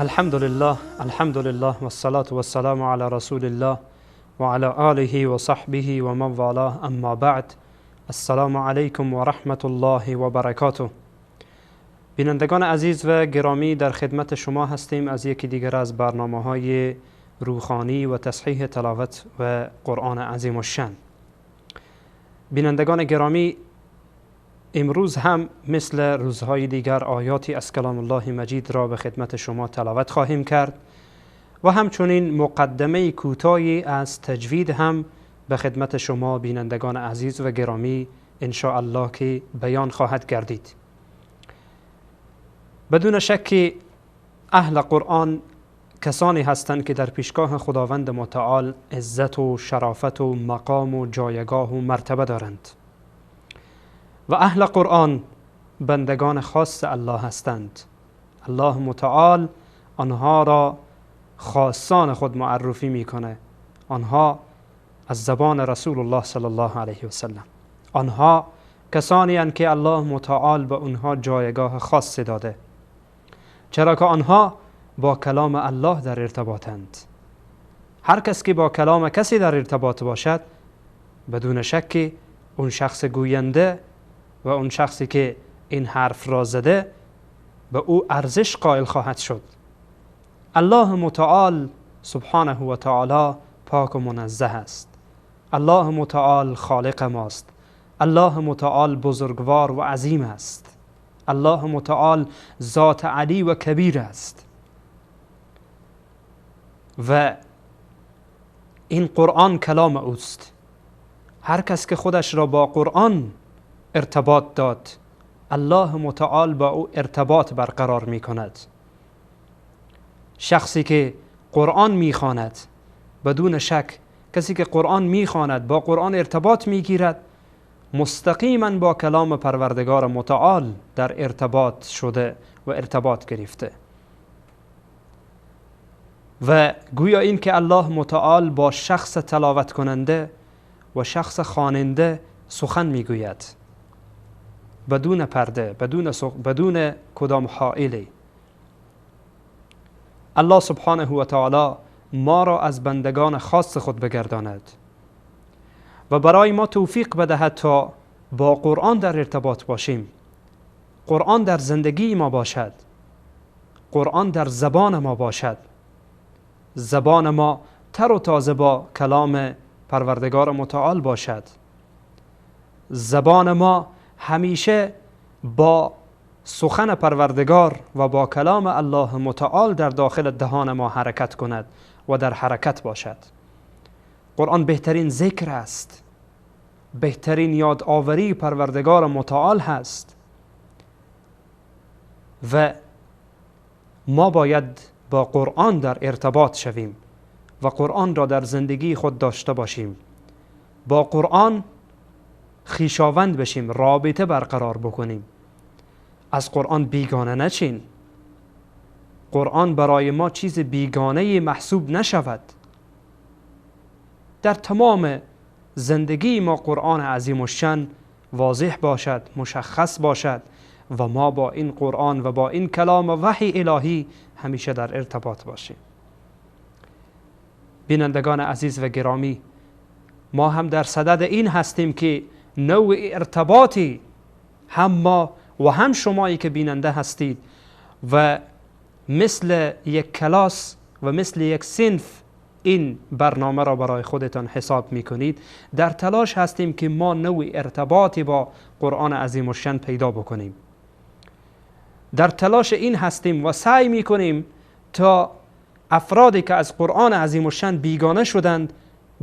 الحمدلله، الحمدلله والصلاة والسلام علی رسول الله و علی آله و صحبه و من والاه، اما بعد. السلام علیکم و رحمت الله و برکاته. بینندگان عزیز و گرامی، در خدمت شما هستیم از یکی دیگر از برنامه های روخانی و تصحیح تلاوت و قرآن عظیم الشان. بینندگان گرامی، امروز هم مثل روزهای دیگر آیاتی از کلام الله مجید را به خدمت شما تلاوت خواهیم کرد و همچنین مقدمه کوتاهی از تجوید هم به خدمت شما بینندگان عزیز و گرامی ان شاء الله که بیان خواهد گردید. بدون شک اهل قرآن کسانی هستند که در پیشگاه خداوند متعال عزت و شرافت و مقام و جایگاه و مرتبه دارند و اهل قرآن بندگان خاص الله هستند. الله متعال آنها را خاصان خود معرفی میکنه، آنها از زبان رسول الله صلی الله علیه و سلم، آنها کسانی هستند که الله متعال به آنها جایگاه خاص داده، چرا که آنها با کلام الله در ارتباطند. هر کس که با کلام کسی در ارتباط باشد، بدون شک اون شخص گوینده و اون شخصی که این حرف را زده به او ارزش قائل خواهد شد. الله متعال سبحانه و تعالی پاک و منزه است. الله متعال خالق ماست. الله متعال بزرگوار و عظیم است. الله متعال ذات علی و کبیر است و این قرآن کلام اوست. هر کس که خودش را با قرآن ارتباط داد، الله متعال با او ارتباط برقرار می کند. شخصی که قرآن می خواند، بدون شک کسی که قرآن می خواند با قرآن ارتباط می گیرد، مستقیما با کلام پروردگار متعال در ارتباط شده و ارتباط گرفته و گویا این که الله متعال با شخص تلاوت کننده و شخص خواننده سخن میگوید، بدون پرده، بدون کدام حائلی. الله سبحانه و تعالی ما را از بندگان خاص خود بگرداند و برای ما توفیق بدهد تا با قرآن در ارتباط باشیم، قرآن در زندگی ما باشد، قرآن در زبان ما باشد، زبان ما تر و تازه با کلام پروردگار متعال باشد، زبان ما همیشه با سخن پروردگار و با کلام الله متعال در داخل دهان ما حرکت کند و در حرکت باشد. قرآن بهترین ذکر است، بهترین یادآوری پروردگار متعال هست و ما باید با قرآن در ارتباط شویم و قرآن را در زندگی خود داشته باشیم، با قرآن خویشاوند بشیم، رابطه برقرار بکنیم، از قرآن بیگانه نشین. قرآن برای ما چیز بیگانه محسوب نشود. در تمام زندگی ما قرآن عظیم الشان واضح باشد، مشخص باشد و ما با این قرآن و با این کلام و وحی الهی همیشه در ارتباط باشیم. بینندگان عزیز و گرامی، ما هم در صدد این هستیم که نوع ارتباطی هم ما و هم شمایی که بیننده هستید و مثل یک کلاس و مثل یک صنف این برنامه را برای خودتان حساب میکنید، در تلاش هستیم که ما نوع ارتباطی با قرآن عظیم الشان پیدا بکنیم. در تلاش این هستیم و سعی میکنیم تا افرادی که از قرآن عظیم الشان بیگانه شدند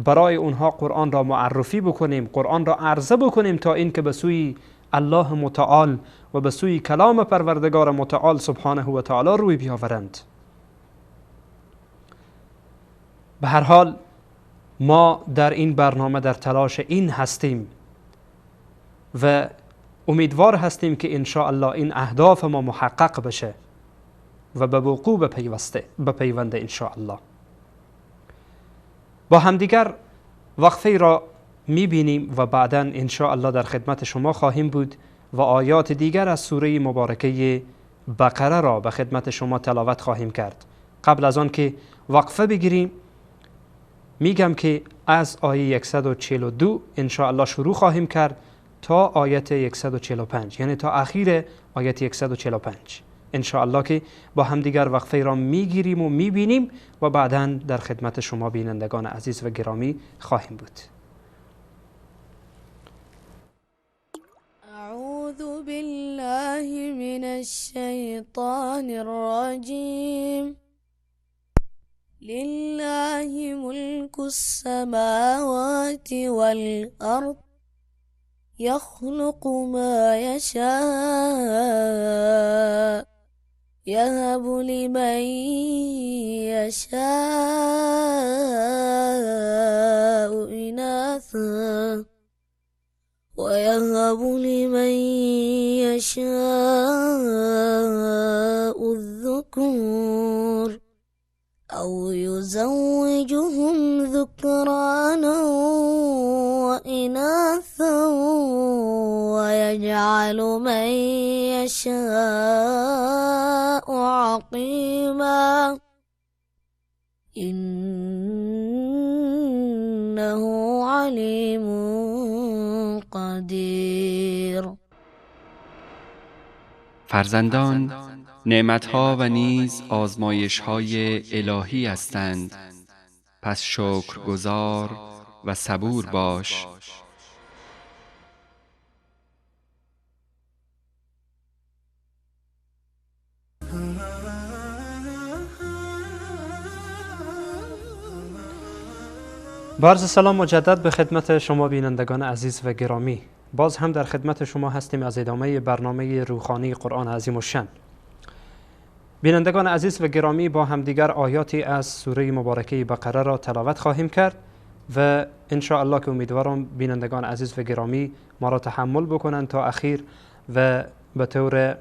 برای اونها قرآن را معرفی بکنیم، قرآن را عرضه بکنیم تا اینکه به سوی الله متعال و به سوی کلام پروردگار متعال سبحانه و تعالی روی بیاورند. به هر حال ما در این برنامه در تلاش این هستیم و امیدوار هستیم که ان شاء الله این اهداف ما محقق بشه و به وقوع بپیونده ان شاء الله. با همدیگر وقفه را میبینیم و بعداً ان شاء الله در خدمت شما خواهیم بود و آیات دیگر از سوره مبارکه بقره را به خدمت شما تلاوت خواهیم کرد. قبل از آن که وقفه بگیریم میگم که از آیه 142 انشاءالله شروع خواهیم کرد تا آیت 145، یعنی تا اخیر آیت 145 انشاءالله که با همدیگر وقفه را میگیریم و میبینیم و بعداً در خدمت شما بینندگان عزیز و گرامی خواهیم بود. اعوذ بالله من الشیطان الرجیم. لله ملك السماوات والأرض يخلق ما يشاء يهب لمن يشاء إناثا ويهب لمن يشاء الذكور أو يزوجهم ذكرانا وإناثا ويجعل من يشاء عقيما إنه عليم قدير. فرزندان نعمتها و نیز آزمایش‌های الهی هستند، پس شکرگزار و صبور باش. با عرض سلام مجدد به خدمت شما بینندگان عزیز و گرامی، باز هم در خدمت شما هستیم از ادامه برنامه روخانی قرآن عظیم الشأن. بینندگان عزیز و گرامی، با همدیگر آیاتی از سوره مبارکه بقره را تلاوت خواهیم کرد و انشاءالله که امیدوارم بینندگان عزیز و گرامی ما را تحمل بکنند تا اخیر و به طور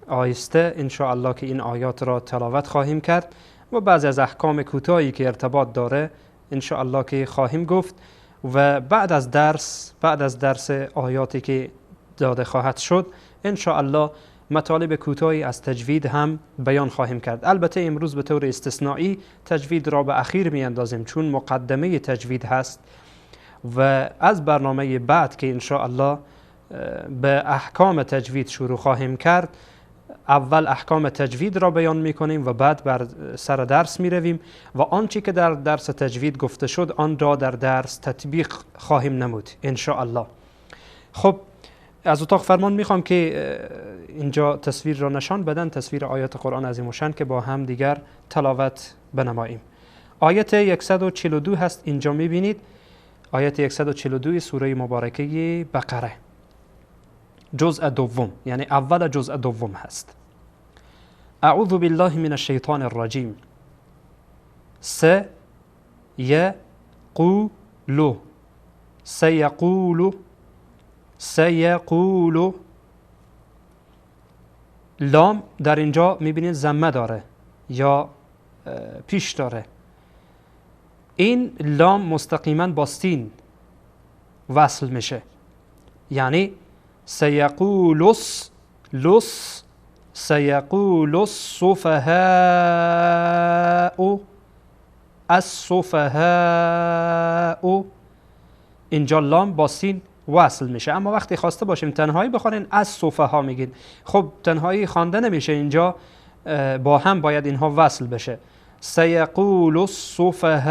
آهسته انشاءالله که این آیات را تلاوت خواهیم کرد و بعضی از احکام کوتاهی که ارتباط داره انشاءالله که خواهیم گفت و بعد از درس آیاتی که داده خواهد شد انشاءالله مطالب کوتاهی از تجوید هم بیان خواهیم کرد. البته امروز به طور استثنایی تجوید را به اخیر می اندازیم چون مقدمه تجوید هست و از برنامه بعد که انشاءالله به احکام تجوید شروع خواهیم کرد، اول احکام تجوید را بیان می کنیم و بعد بر سر درس می رویم و آنچه که در درس تجوید گفته شد آن را در درس تطبیق خواهیم نمود انشاءالله. خب از اتاق فرمان میخوام که اینجا تصویر را نشان بدن، تصویر آیات قرآن عظیم الشأن که با هم دیگر تلاوت بنماییم. آیت 142 هست، اینجا میبینید آیت 142 سوره مبارکه بقره، جزء دوم، یعنی اول جزء دوم هست. اعوذ بالله من الشیطان الرجیم. س ی قو لو، سیقول، سیقول. لام در اینجا میبینید ضمه داره یا پیش داره. این لام مستقیما با سین وصل میشه، یعنی سیقول لس، سیقول السفهاء، السفهاء. اینجا لام با سین وصل میشه. اما وقتی خواسته باشیم تنهایی بخوانین از صفحه میگین، خب تنهایی خوانده نمیشه، اینجا با هم باید اینها وصل بشه. سیقول السفهاء،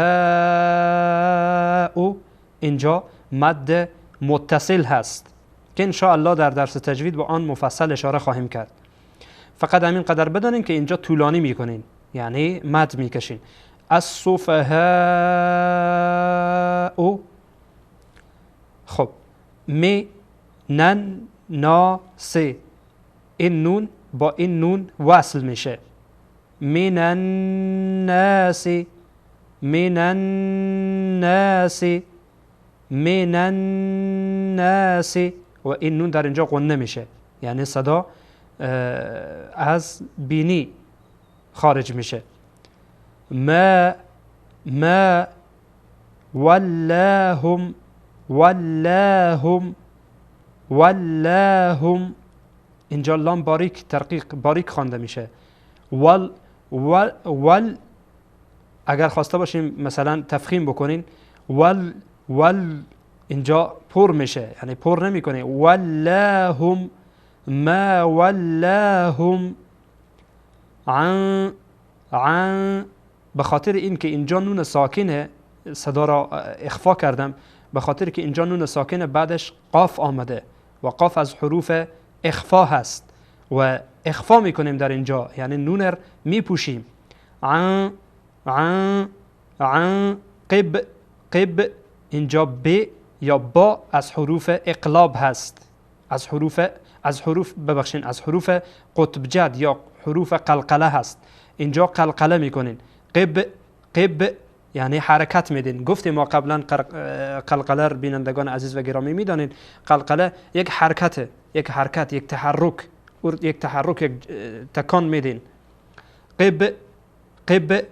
اینجا مد متصل هست که انشاءالله در درس تجوید با آن مفصل اشاره خواهیم کرد. فقط همین قدر بدانین که اینجا طولانی میکنین، یعنی مد میکشین. السفهاء. خب می نن نا س، این نون با این نون وصل میشه. من الناس، من الناس، من الناس، و این نون در اینجا غنه میشه، یعنی صدا از بینی خارج میشه. ما ما ولاهم، ولاهم، ولاهم. اینجا لام باریک، ترقیق باریک خوانده میشه. ول ول ول، اگر خواسته باشیم مثلا تفخیم بکنین، ول ول، اینجا پر میشه، یعنی پر نمیکنه. ولاهم، ما ولاهم عن عن، به خاطر اینکه اینجا نون ساکنه، صدا را اخفا کردم به خاطر که اینجا نون ساکنه، بعدش قاف آمده و قاف از حروف اخفا هست و اخفا میکنیم در اینجا، یعنی نون را میپوشیم. عن عن عن، قب قب، اینجا ب یا با از حروف اقلاب هست، از حروف از حروف ببخشین از حروف قطب جد یا حروف قلقله هست. اینجا قلقله میکنین، قب قب، یعنی حرکت میدین. گفتیم ما قبلا قلقله، بینندگان عزیز و گرامی میدانین قلقله یک حرکته، یک حرکت، یک تحرک، یک تحرک، یک تکان میدین. قب قب،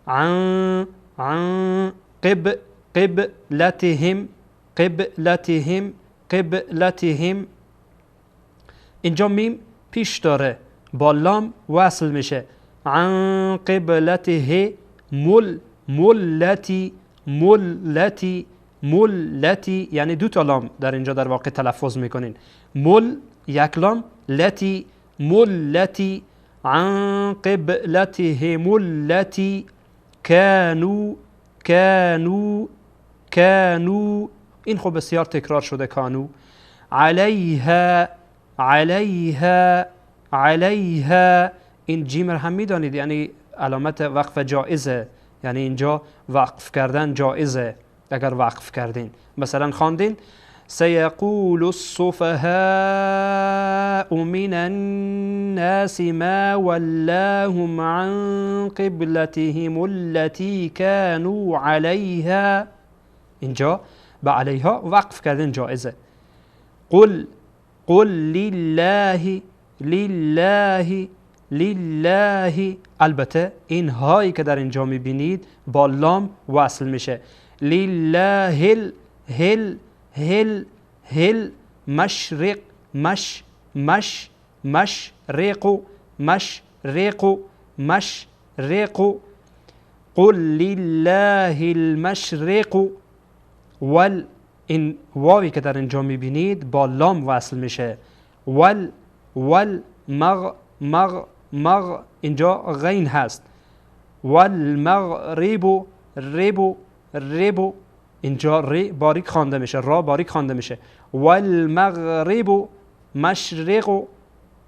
عن عن، قب قبلتهم قبلتهم قبلتهم. اینجا میم پیش داره، با لام وصل میشه. عن قبلته، مل ملتی ملتی ملتی، یعنی دو تا لام در اینجا در واقع تلفظ میکنین. مل یک لام، لتی ملتی، عن قبلته ملتی، کانو کانو کانو. این خب بسیار تکرار شده کانو. علیها علیها علیها، این جیم رو هم میدانید، یعنی علامت وقف جایزه، یعنی اینجا وقف کردن جایزه. اگر وقف کردین مثلا خواندین سيقول السفهاء من الناس ما ولاهم عن قبلتهم التي كانوا عليها، اینجا به علیها وقف کردن جایزه. قل قل لله لله لله، البته این هایی که در اینجا میبینید با لام وصل میشه. لله هل هل هل، مشرق مش مش مشرق مشرق مشرق. قل لله المشرق وال، این واوی که در اینجا میبینید با لام وصل میشه. وال وال مغ مغ مغ، اینجا غین هست. والمغرب رب رب، اینجا ر باریک خوانده میشه، را باریک خوانده میشه. والمغرب مشرق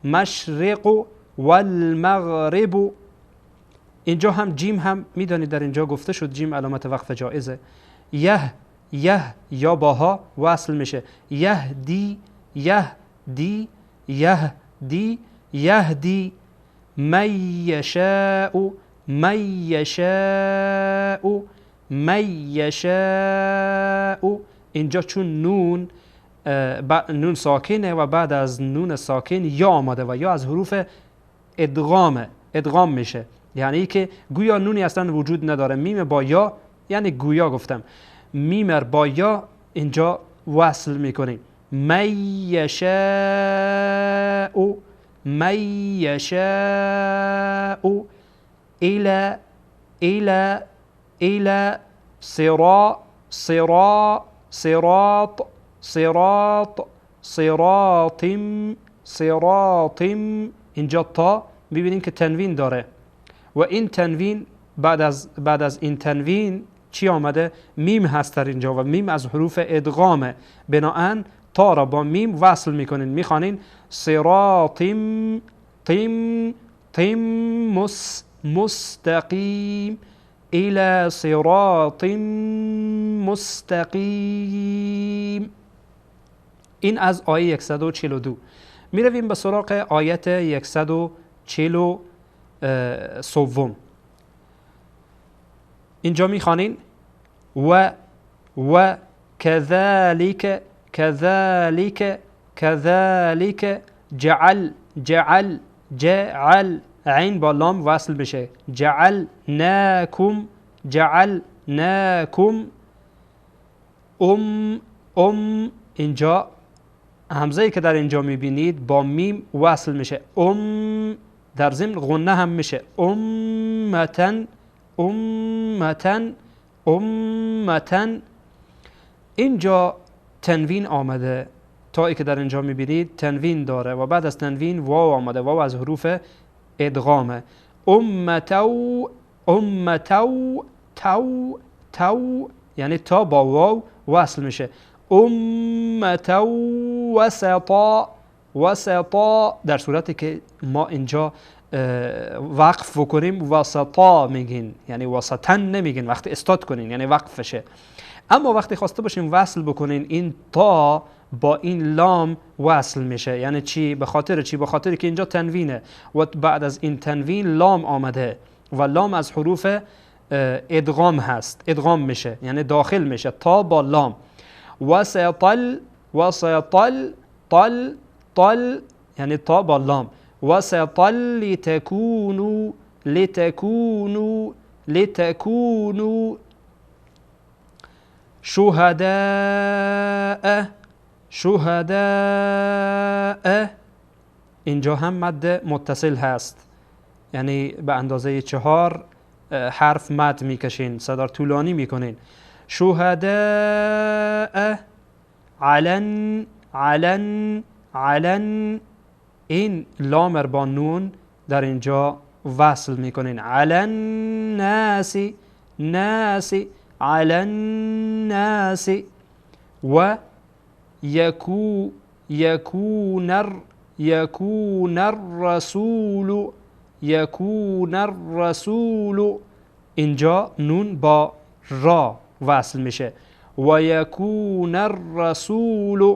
مشرق والمغرب. اینجا هم جیم هم میدانید در اینجا گفته شد جیم علامت وقف جایزه. یه یه یا باها وصل میشه. یهدی یهدی یهدی یهدی من یشاء من یشاء من یشاء. اینجا چون نون نون ساکنه و بعد از نون ساکن یا آماده و یا از حروف ادغامه، ادغام میشه، یعنی که گویا نونی اصلا وجود نداره. میم با یا، یعنی گویا گفتم میم با یا اینجا وصل میکنیم. من یشاء من یشاء الى الى الى صراط صراط صراط صراط صراط صراط. اینجا تا میبینیم که تنوین داره و این تنوین بعد از این تنوین چی آمده؟ میم هست در اینجا و میم از حروف ادغامه، بناهن تا را با میم وصل میکنین، میخوانین صراط تیم تیم مستقیم الى صراط مستقیم. این از آیه 142. میرویم به سراغ آیت 143. اینجا میخوانین و و كذلك كذلك كذلك جعل جعل جعل، عین با لام وصل بشه. جعلناکم جعلناکم. ام ام، اینجا همزه که در اینجا میبینید با میم وصل میشه، در ضمن غنه هم میشه، امتن امتن امتن. اینجا تنوین آمده، تایی که در اینجا میبینید تنوین داره و بعد از تنوین واو آمده، واو از حروف ادغامه. امتو امتو تو تو، یعنی تا با واو وصل میشه. امتو وسطا وسطا، در صورتی که ما اینجا وقف بکنیم وسطا میگین، یعنی وسطن نمیگین وقتی استاد کنین، یعنی وقفشه. اما وقتی خواسته باشیم وصل بکنین این تا با این لام وصل میشه. یعنی چی؟ به خاطر چی؟ به خاطر که اینجا تنوینه و بعد از این تنوین لام آمده و لام از حروف ادغام هست، ادغام میشه، یعنی داخل میشه تا با لام. وسطل وسطل طل طل، یعنی تا با لام. وسطل لتكونوا لتكونوا لتكونوا شهداء شهداء. اینجا هم مد متصل هست، یعنی به اندازه 4 حرف مد میکشین، صدا طولانی میکنین. شهداء علن علن علن، این لام با نون در اینجا وصل میکنین. علی الناس ناس علی الناس. و یکو یکون یکون الرسول یکون الرسول، اینجا نون با را وصل میشه. و یکون الرسول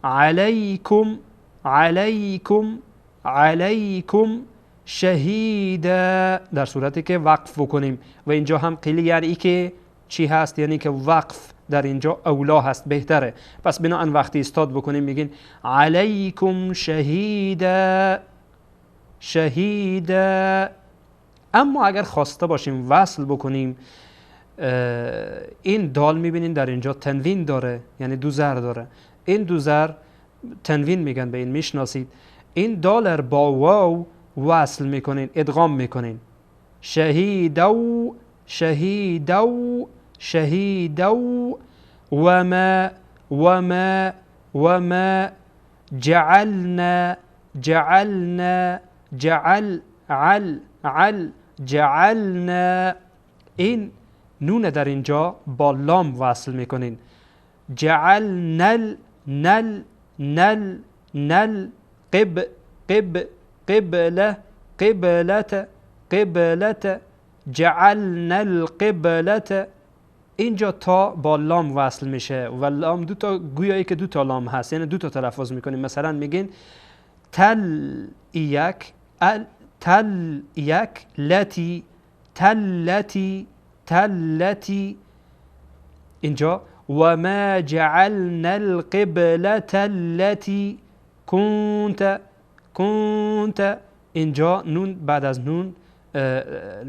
علیکم علیکم علیکم شهیدا، در صورتی که وقف بکنیم. و اینجا هم قیلی یعنی ای که چی هست؟ یعنی که وقف در اینجا اولا هست، بهتره. پس بناهن وقتی استاد بکنیم میگین علیکم شهیدا شهیدا. اما اگر خواسته باشیم وصل بکنیم، این دال میبینین در اینجا تنوین داره، یعنی دو زر داره. این دو زر تنوین میگن به این، میشناسید. این دالر با واو وصل میکنین، ادغام میکنین. شهیدو شهیدو شهیدو. وما وما وما جعلنا جعلنا جعل عل عل جعلنا. این نون در اینجا با لام وصل میکنین. جعلنا نل نل نل قب قب قبله قبلة قبلة جعلنا القبلة. اینجا تا با لام وصل میشه و لام دو تا، گویایی که دو تا لام هست، یعنی دو تا تلفظ میکنیم. مثلا میگین تل یک تل یک لتی تلتی تلتی. اینجا وما جعلنا القبلة التي كنت كنت. اینجا نون بعد از نون،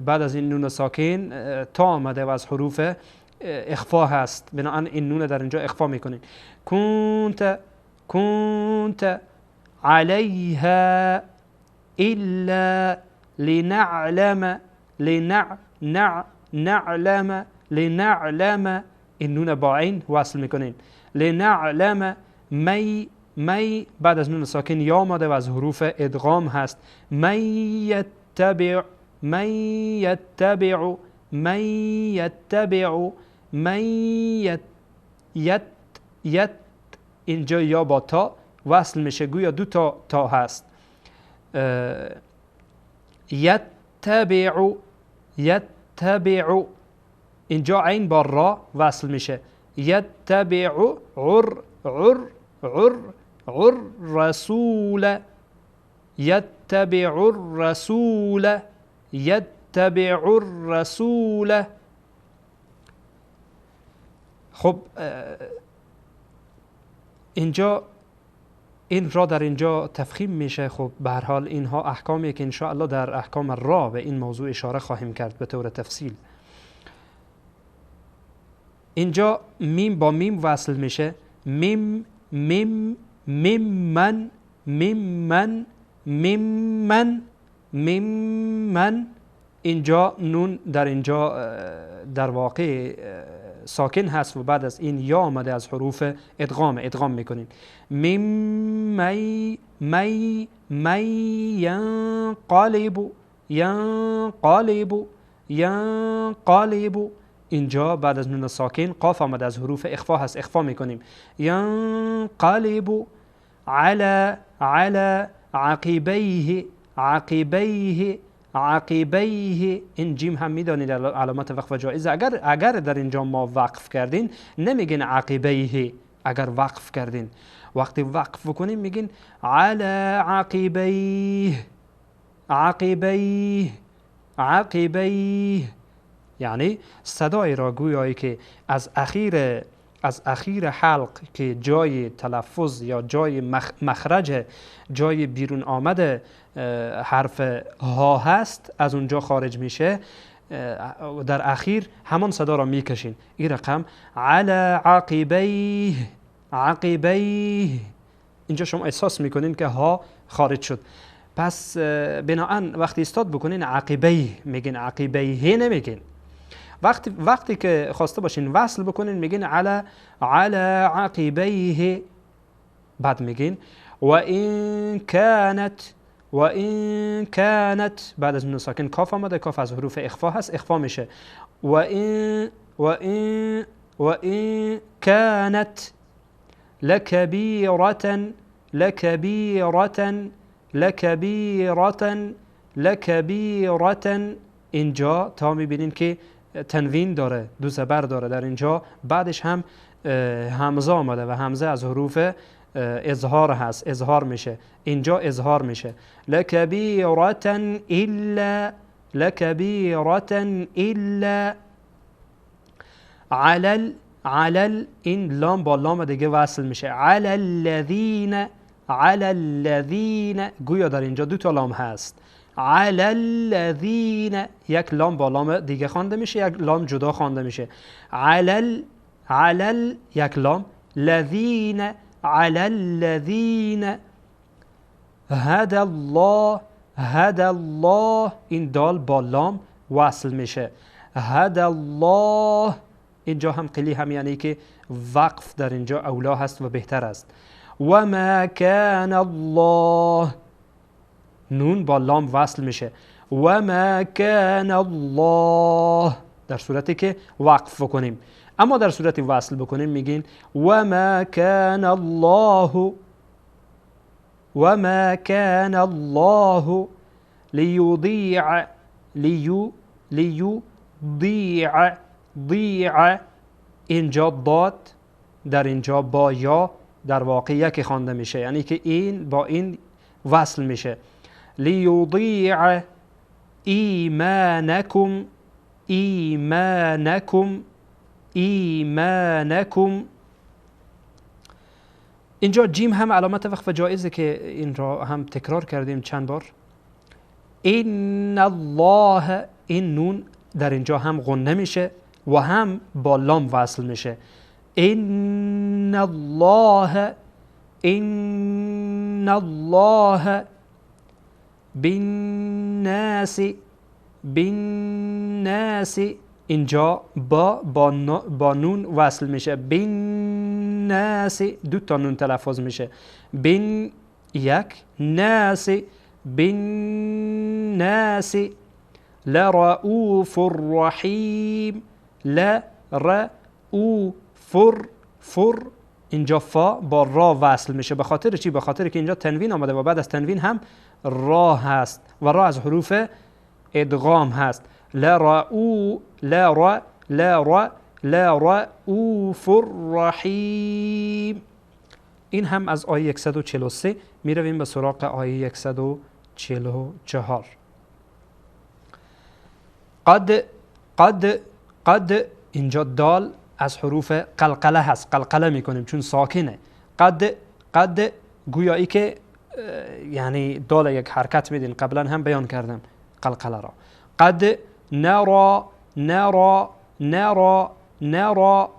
بعد از این نون ساکن تا آمده و از حروف اخفا هست، بنابراین این نون در اینجا اخفا میکنین. كنت كنت علیها الا لنعلم لنع نع نعلم لنعلم. این نون با عین وصل میکنین. لنعلم می می بعد از نون ساکن یا آمده و از حروف ادغام هست. من یتبع من یتبع من یتبع من یت یت یت. اینجا یا با تا وصل میشه، گویا دو تا تا هست. یتبع یتبع. اینجا عین با را وصل میشه. یتبع عر عر عر عر رسول یتبع الرسول یتبع الرسول. خب اینجا این را در اینجا تفخیم میشه. خب به هر حال اینها احکامیه که انشاءالله در احکام را به این موضوع اشاره خواهیم کرد به طور تفصیل. اینجا میم با میم وصل میشه. میم میم ممن ممن ممن ممن. اینجا نون در اینجا در واقع ساکن هست و بعد از این یا آمده از حروف ادغام، ادغام میکنیم. مم می می می ینقلب ینقلب ینقلب. اینجا بعد از نون ساکن قاف آمده از حروف اخفا هست، اخفا میکنیم. ینقلب علی علی عقبیه عقبیه عقبیه. این جیم هم میدانید علامت وقف جایزه. اگر در اینجا ما وقف کردین نمیگین عقبیه، اگر وقف کردین وقتی وقف کنیم میگین علی عقبیه عقبیه عقبیه، یعنی صدای را گویایی که از اخیر حلق که جای تلفظ یا جای مخرج، جای بیرون آمده حرف ها هست، از اونجا خارج میشه، در اخیر همان صدا را میکشین. این رقم علی عقبیه عقبیه، اینجا شما احساس میکنین که ها خارج شد. پس بناهن وقتی استاد بکنین عقبیه میگین، عقبیه نمیگین. وقتی که خواسته باشین وصل بکنین میگین علی علی عقبیه، بعد میگین و این کانت و این کانت، بعد از نون ساکن کاف آمده، کاف از حروف اخفا هست، اخفا میشه. و این و این و این کانت لکبیرة لکبیرة لکبیرة لکبیرة. اینجا تا میبینین که تنوین داره، دو زبر داره در اینجا، بعدش هم همزه آمده و همزه از حروف اظهار هست، اظهار میشه، اینجا اظهار میشه. لکبیرة الا لکبیرة الا علی علی، این لام با لام دیگه وصل میشه. علی الذین علی الذین، گویا در اینجا دو تا لام هست. علی الذین، یک لام با لام دیگه خوانده میشه، یک لام جدا خوانده میشه. علی علی یک لام، لذین علی الذین هدى الله هدى الله، این دال با لام وصل میشه. هدى الله، اینجا هم قلی هم یعنی که وقف در اینجا اولا هست و بهتر است. و ما کان الله، نون با لام وصل میشه. و ما کان الله در صورتی که وقف بکنیم. اما در صورتی وصل بکنیم میگین و ما کان الله و ما کان الله لیضیع لیو لیضیع ضیع. اینجا ضاد در اینجا با یا در واقع یکی خوانده میشه، یعنی که این با این وصل میشه. لیضیع ایمانکم ایمانکم ایمانکم. اینجا جیم هم علامت وقف جایزه که این را هم تکرار کردیم چند بار. ان الله، این نون در اینجا هم غنه میشه و هم با لام وصل میشه. ان الله ان الله بالناس بالناس، اینجا با نون وصل میشه. بالناس دو تا نون تلفظ میشه. بین یک، ناس، بالناس لرؤوف رحیم، لرؤوف فر، اینجا فا با را وصل میشه. به خاطر چی؟ به خاطر که اینجا تنوین آمده و بعد از تنوین هم را هست و را از حروف ادغام هست. لرؤو لر لر لرؤوف رحیم. این هم از آیه 143. میرویم به سراغ آیه 144. قد قد قد، اینجا دال از حروف قلقله هست، قلقله میکنیم چون ساکنه. قد قد، گویایی که یعنی دال یک حرکت میدین، قبلا هم بیان کردم قلقله را. قد نرا نرا نرا نرا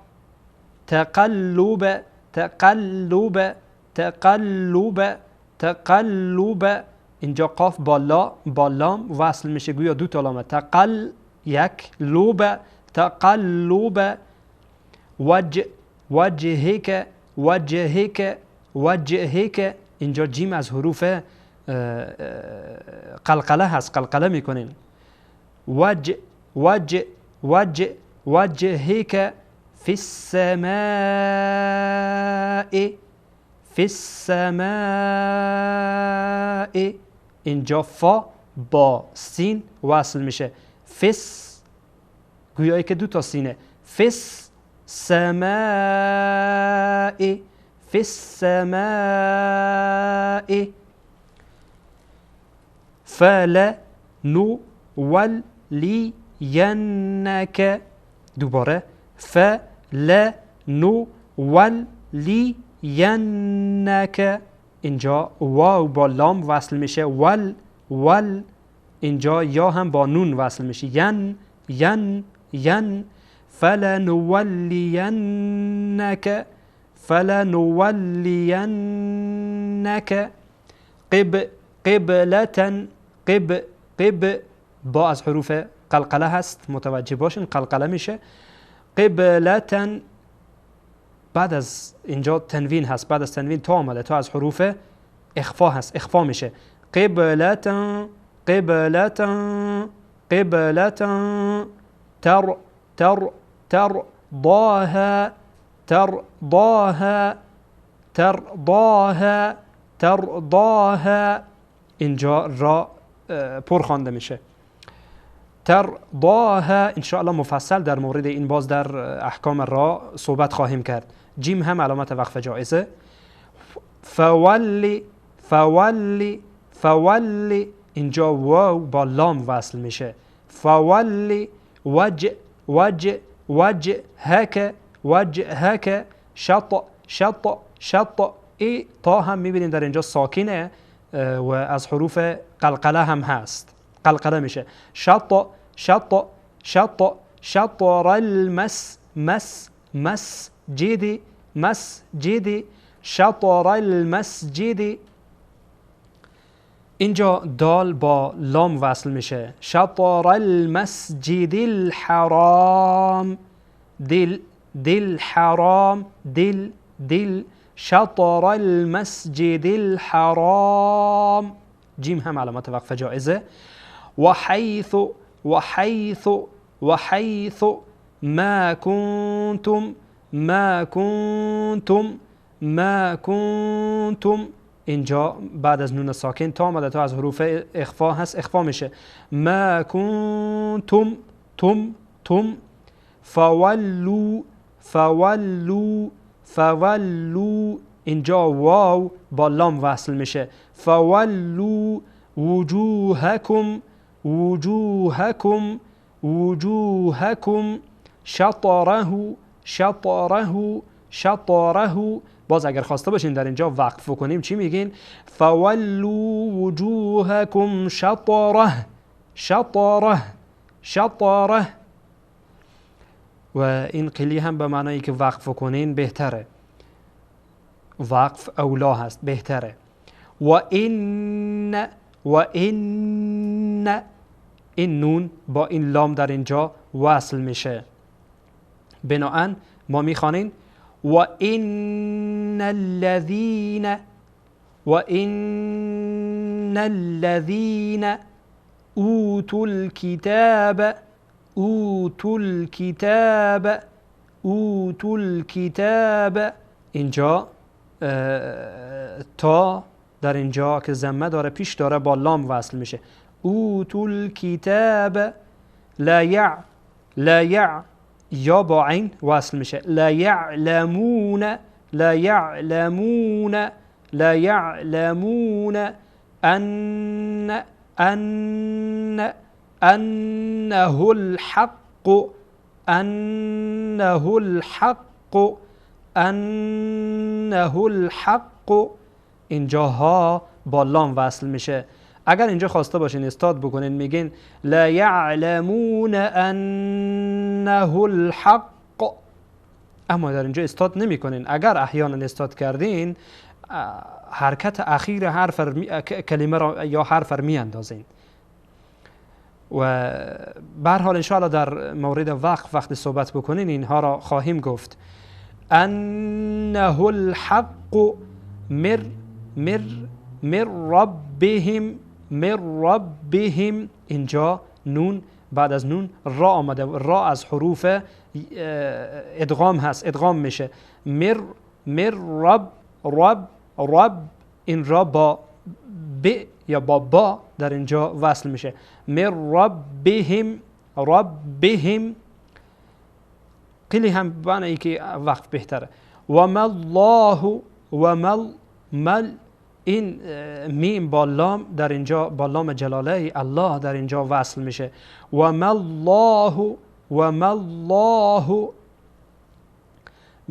تقلب تقلب تقلب تقلب. اینجا قاف با لا با لام وصل میشه، گویا دو تا لامه. تقل یک لوب تقلب. وجه وجهک وجهک وجهک. اینجا جیم از حروف قلقله هست، قلقله میکنین. وجه وجه وجه وجهک فی السماء فی السماء. اینجا فا با سین وصل میشه، فس گویایی که دو تا سینه. فس سماء فی السماء. فلا نو ولینک. دوباره فلا نو ولینک. اینجا واو با لام وصل میشه، ول ول. اینجا یا هم با نون وصل میشه، ین ین ین. فلنولینک فلنولینک. قب قبلة قب قب با از حروف قلقله هست، متوجه باشین قلقله میشه. قبلة بعد از اینجا تنوین هست، بعد از تنوین تا آمده، تا از حروف اخفا هست، اخفا میشه. قبلة قبلة قبلة. تر تر ترضاها ترضاها ترضاها ترضاها. اینجا را پر خوانده میشه. ترضاها. انشاءالله مفصل در مورد این باز در احکام را صحبت خواهیم کرد. جیم هم علامت وقف جایزه. فولی فولی فولی. اینجا واو با لام وصل میشه. فولی وجه وجه وجهک وجهک. شط شط شط. ای تا هم میبینیم در اینجا ساکنه و از حروف قلقله هم هست، قلقله میشه. شط شط شط شطر المس مس مسجد مسجد. شطر المسجد. اینجا دال با لام وصل میشه. شطر المسجد الحرام. دل دل حرام دل دل. شطر المسجد الحرام. جیم هم علامت وقف جایزه. وحیث وحیث وحیث ما کنتم ما کنتم ما کنتم. اینجا بعد از نون ساکن تا آمده، تا از حروف اخفا هست، اخفا میشه. ما کنتم تم تم. فولو فولو فولو. اینجا واو با لام وصل میشه. فولو وجوهکم وجوهکم وجوهکم. شطره شطره شطره. باز اگر خواسته باشین در اینجا وقف کنیم چی میگین؟ فولو وجوهکم شطره شطره شطره. و این قلی هم به معنایی که وقف کنین بهتره، وقف اولا هست، بهتره. و این و این این نون با این لام در اینجا وصل میشه، بناهن ما میخوانیم و این الذین و این الذین اوتوا الكتاب اوتوا الكتاب اوتوا الكتاب. اینجا تا در اینجا که ضمه داره پیش داره با لام وصل میشه. اوتوا الكتاب لا یع لا یع یا با عین وصل میشه. لا یعلمون لا یعلمون لا یعلمون ان ان انه الحق انه الحق انه الحق. اینجا ها با لام وصل میشه. اگر اینجا خواسته باشین استاد بکنین میگین لا یعلمون انه الحق، اما در اینجا استاد نمیکنین. اگر احیانا استاد کردین حرکت اخیر حرف کلمه را یا حرف را می اندازین. و به هر حال انشاءالله در مورد وقف وقتی صحبت بکنین اینها را خواهیم گفت. انه الحق مر مر من ربهم من ربهم. اینجا نون بعد از نون را آمده، را از حروف ادغام هست، ادغام میشه. مر مر رب رب رب، این را با ب یا با با در اینجا وصل میشه. من ربهم ربهم، قلی هم بعنی که وقف بهتره. و ما الله و مل مل، این میم با لام در اینجا با لام جلاله الله در اینجا وصل میشه. و ما الله و ما الله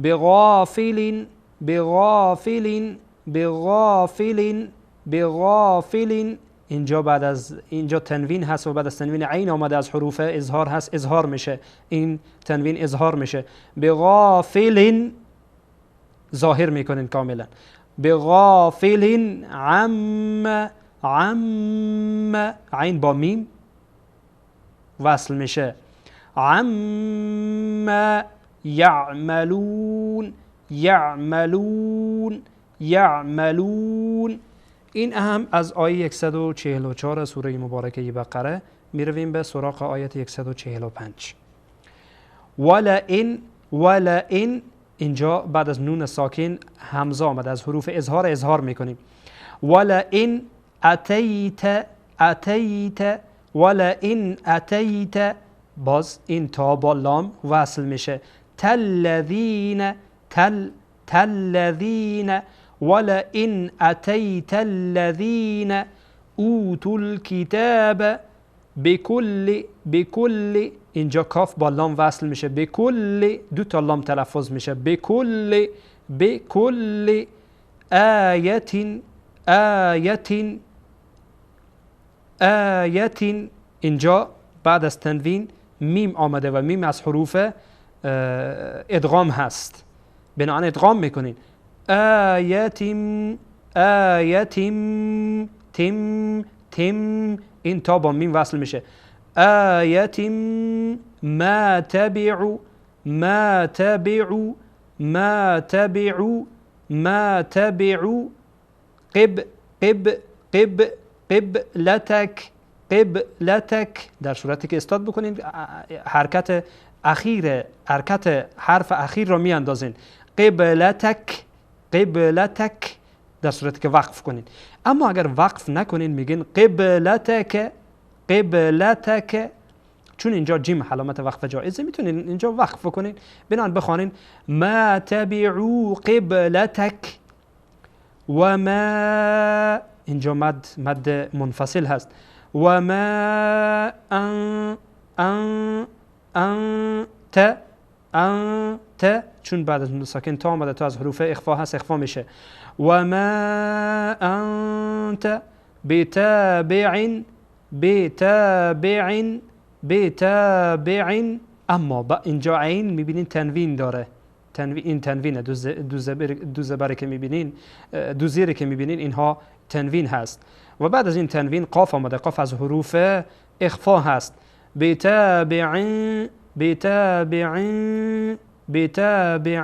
بغافل بغافل بغافل بغافل. اینجا بعد از اینجا تنوین هست و بعد از تنوین عین آمده، از حروف اظهار هست، اظهار میشه، این تنوین اظهار میشه. بغافل ظاهر میکنین کاملا. بغافل عم عم، عین با میم وصل میشه. عم یعملون یعملون یعملون. این هم از آیه 144 سوره مبارکه بقره. میرویم به سراغ آیت 145. ولئن ولئن، اینجا بعد از نون ساکن همزه آمده، از حروف اظهار اظهار میکنیم. ولئن اتیت اتیت ولئن اتیت، باز این تا با لام وصل میشه. تلذین تل تلذین ولئن اتیت الذین اوتوا الکتاب بكل بكل، اینجا کاف با لام وصل میشه. بكل دو تا لام تلفظ میشه. بكل بكل آیت آیت آیت، اینجا بعد از تنوین میم آمده و میم از حروف ادغام هست، بنابراین ادغام میکنین. آیت آیت تیم تیم، این تا با میم وصل میشه. آیت ما تبعوا ما تبعوا ما تبعوا ما تبعوا قب قب قب قبلتک قبلتک. در صورتی که استاد بکنین حرکت اخیر، حرکت حرف اخیر را میاندازین. قبلتک قبلتک در صورتی که وقف کنین. اما اگر وقف نکنین میگین قبلتک قبلتک، چون اینجا جیم علامت وقف جایزه، میتونین اینجا وقف کنین. بنابراین بخوانین ما تبعوا قبلتک و ما، اینجا مد منفصل هست. و ما ان ان انت انت، چون بعد از نون ساکن تا آمده، تا از حروف اخفا هست، اخفا میشه. و ما انت بتابع بتابع بتابع. اما با اینجا عین میبینین تنوین داره، تنوین، این تنوینه، دو زبر که میبینین، دو زیر که میبینین، اینها تنوین هست و بعد از این تنوین قاف آمده، قاف از حروف اخفا هست. بتابع بتابع بتابع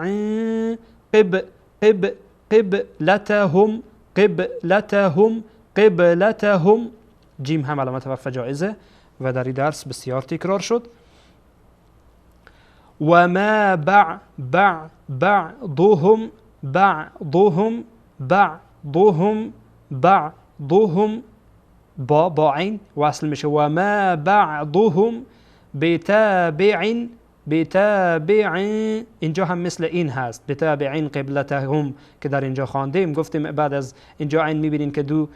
قب قب قبلتهم قبلتهم قبلتهم. جیم هم علامت وقف جایزه و در این درس بسیار تکرار شد. و ما بع بع بعضهم بعضهم بعضهم بعضهم، با عین وصل میشه. و ما بعضهم بتابع بتابع، اینجا هم مثل این هست، بتابع قبلتهم که در اینجا خواندیم. گفتیم بعد از اینجا عین میبینین که دو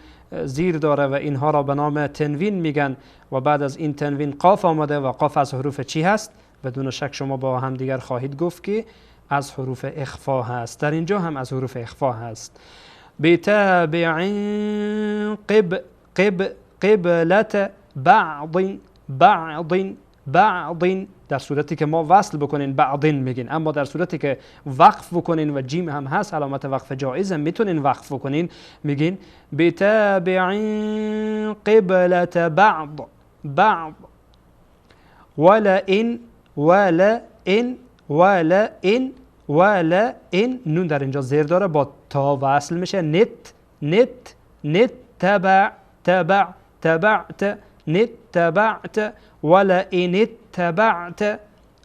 زیر داره و اینها را به نام تنوین میگن و بعد از این تنوین قاف آمده و قاف از حروف چی هست؟ بدون شک شما با هم دیگر خواهید گفت که از حروف اخفا هست. در اینجا هم از حروف اخفا هست. بتابع قب قب قبلت بعض بعض بعض. در صورتی که ما وصل بکنین بعضین میگین، اما در صورتی که وقف بکنین و جیم هم هست، علامت وقف جایز، میتونین وقف بکنین، میگین بتابع قبلة بعض بعض. ولئن ولئن ولئن ولئن، نون در اینجا زیر داره، با تا وصل میشه. نت نت نت تبع تبع تبعت نتبعت ولئن اتبعت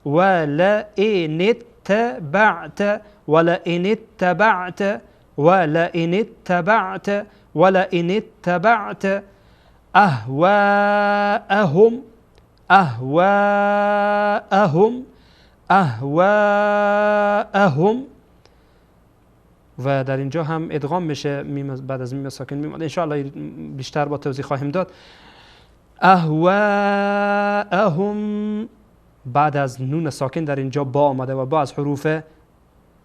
ولئن اتبعت ولئن اتبعت ولئن اتبعت ولئن اتبعت اهواءهم اهواءهم اهواءهم. و در اینجا هم ادغام میشه میم بعد از میم ساکن میم، ان شاء الله بیشتر با توضیح خواهیم داد. اهواءهم بعد از نون ساکن در اینجا با آمده و با از حروف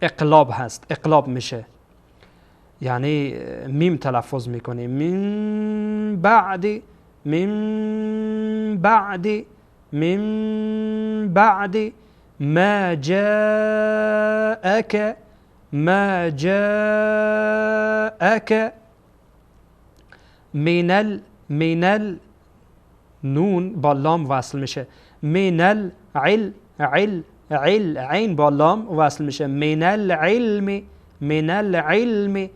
اقلاب هست، اقلاب میشه، یعنی میم تلفظ میکنیم. من بعد من بعد من بعد ما جاءك ما جاءك من ال من ال، نون با لام وصل میشه، من العل عل عل، عین با لام وصل میشه، من العلم من العلم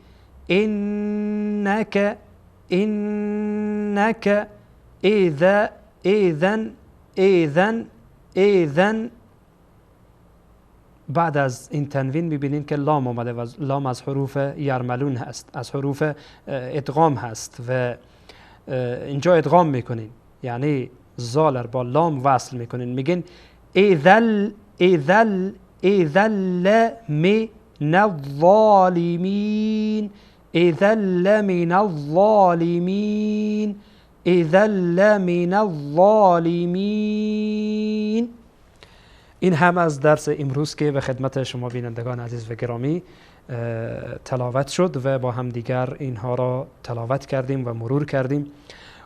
انك انك اذا اذا اذا اذا. بعد از این تنوین میبینین که لام آمده و لام از حروف یرملون هست، از حروف ادغام هست و اینجا ادغام میکنین، یعنی زالر با لام وصل میکنین، میگین اذل اذل اذل من الظالمین اذل من الظالمین اذل من الظالمین. این هم از درس امروز که به خدمت شما بینندگان عزیز و گرامی تلاوت شد و با هم دیگر اینها را تلاوت کردیم و مرور کردیم.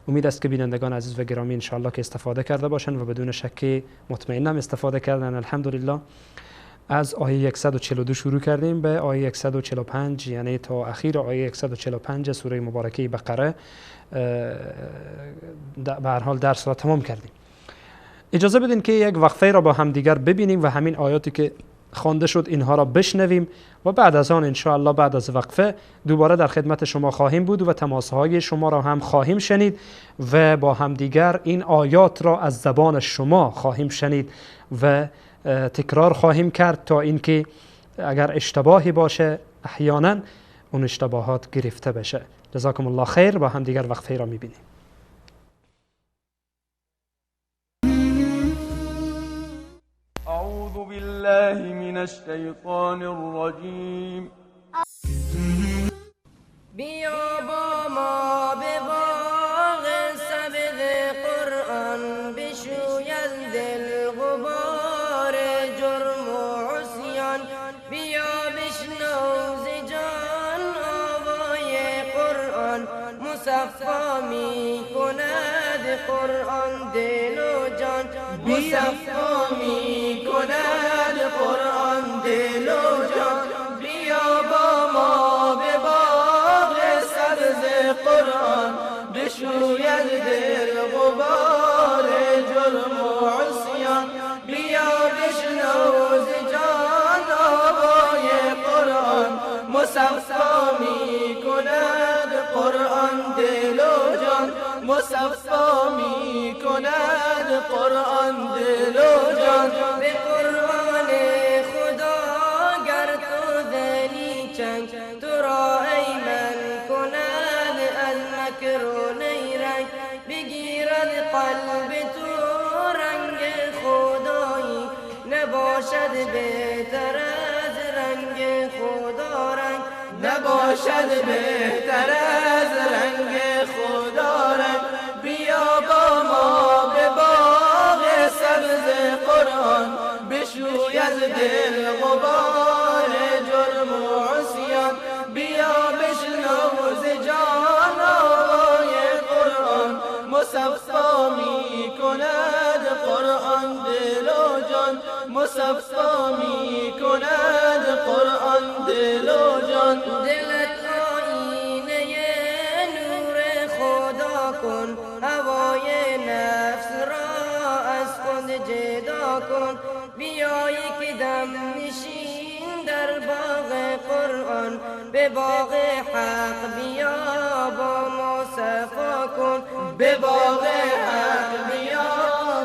امید است که بینندگان عزیز و گرامی انشاءالله که استفاده کرده باشند و بدون شک مطمئنم استفاده کردن. الحمدلله از آیه 142 شروع کردیم به آیه 145، یعنی تا اخیر آیه 145 سوره مبارکه بقره به هر حال درس را تمام کردیم. اجازه بدین که یک وقفه را با هم دیگر ببینیم و همین آیاتی که خوانده شد اینها را بشنویم و بعد از آن انشاءالله بعد از وقفه دوباره در خدمت شما خواهیم بود و تماسهای شما را هم خواهیم شنید و با هم دیگر این آیات را از زبان شما خواهیم شنید و تکرار خواهیم کرد تا اینکه اگر اشتباهی باشه احیانا اون اشتباهات گرفته بشه. جزاکم الله خیر. با هم دیگر وقفه را میبینیم. أعوذ بالله من الشیطان الرجیم. بیا با ما به باغ سبز قرآن، بشوید دل غبار جرم و عصیان. بیا بشنو ز جان آوای قرآن، مصفا می کند قرآن دل و جان، مصفا می کند قرآن دل و جان. بیا با ما به باغ سبز قرآن، بشوید دل غبار جرم و عصیان. بیا بشنو ز جان آوای قرآن، مصفا می کند قرآن دل و جان، مصفا می کند قرآن دل و جان. به قرآن خدا گر تو زنی چنگ، تو را ایمن کند از مکر و نیرنگ. بگیرد قلب تو رنگ خدایی، نباشد بهتر از رنگ خدا رنگ، نباشد بهتر از رنگ خدا رنگ. بیا با ما به باغ سبز قرآن، بشوید دل غبار جرم و عصیان. بیا بشنو ز جان آوای قرآن، مصفا می کند قرآن مصفا می کند قرآن دل و جان. دلت آینه نور خدا کن، هوای نفس را از خود جدا کن. بیا یک دم نشین در باغ قرآن، به باغ حق بیا با ما صفا کن. به باغ حق بیا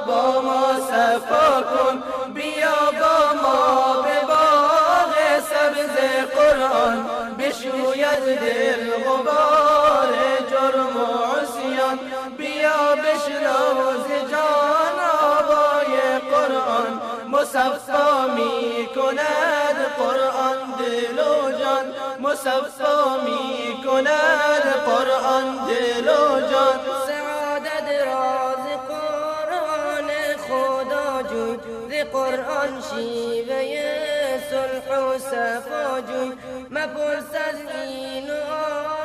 با ما صفا کن. بیا با ما به باغ سبز قرآن، بشوید دل غبار جرم و عصیان. بیا بشنو ز جان آوای قرآن، مصفا می کند قرآن دل و جان. مصفا می کند قرآن دل و جان. سعادت راز قرآن خدا جوی، ز قرآن شیوه صلح و صفا جوی. مپرس از این و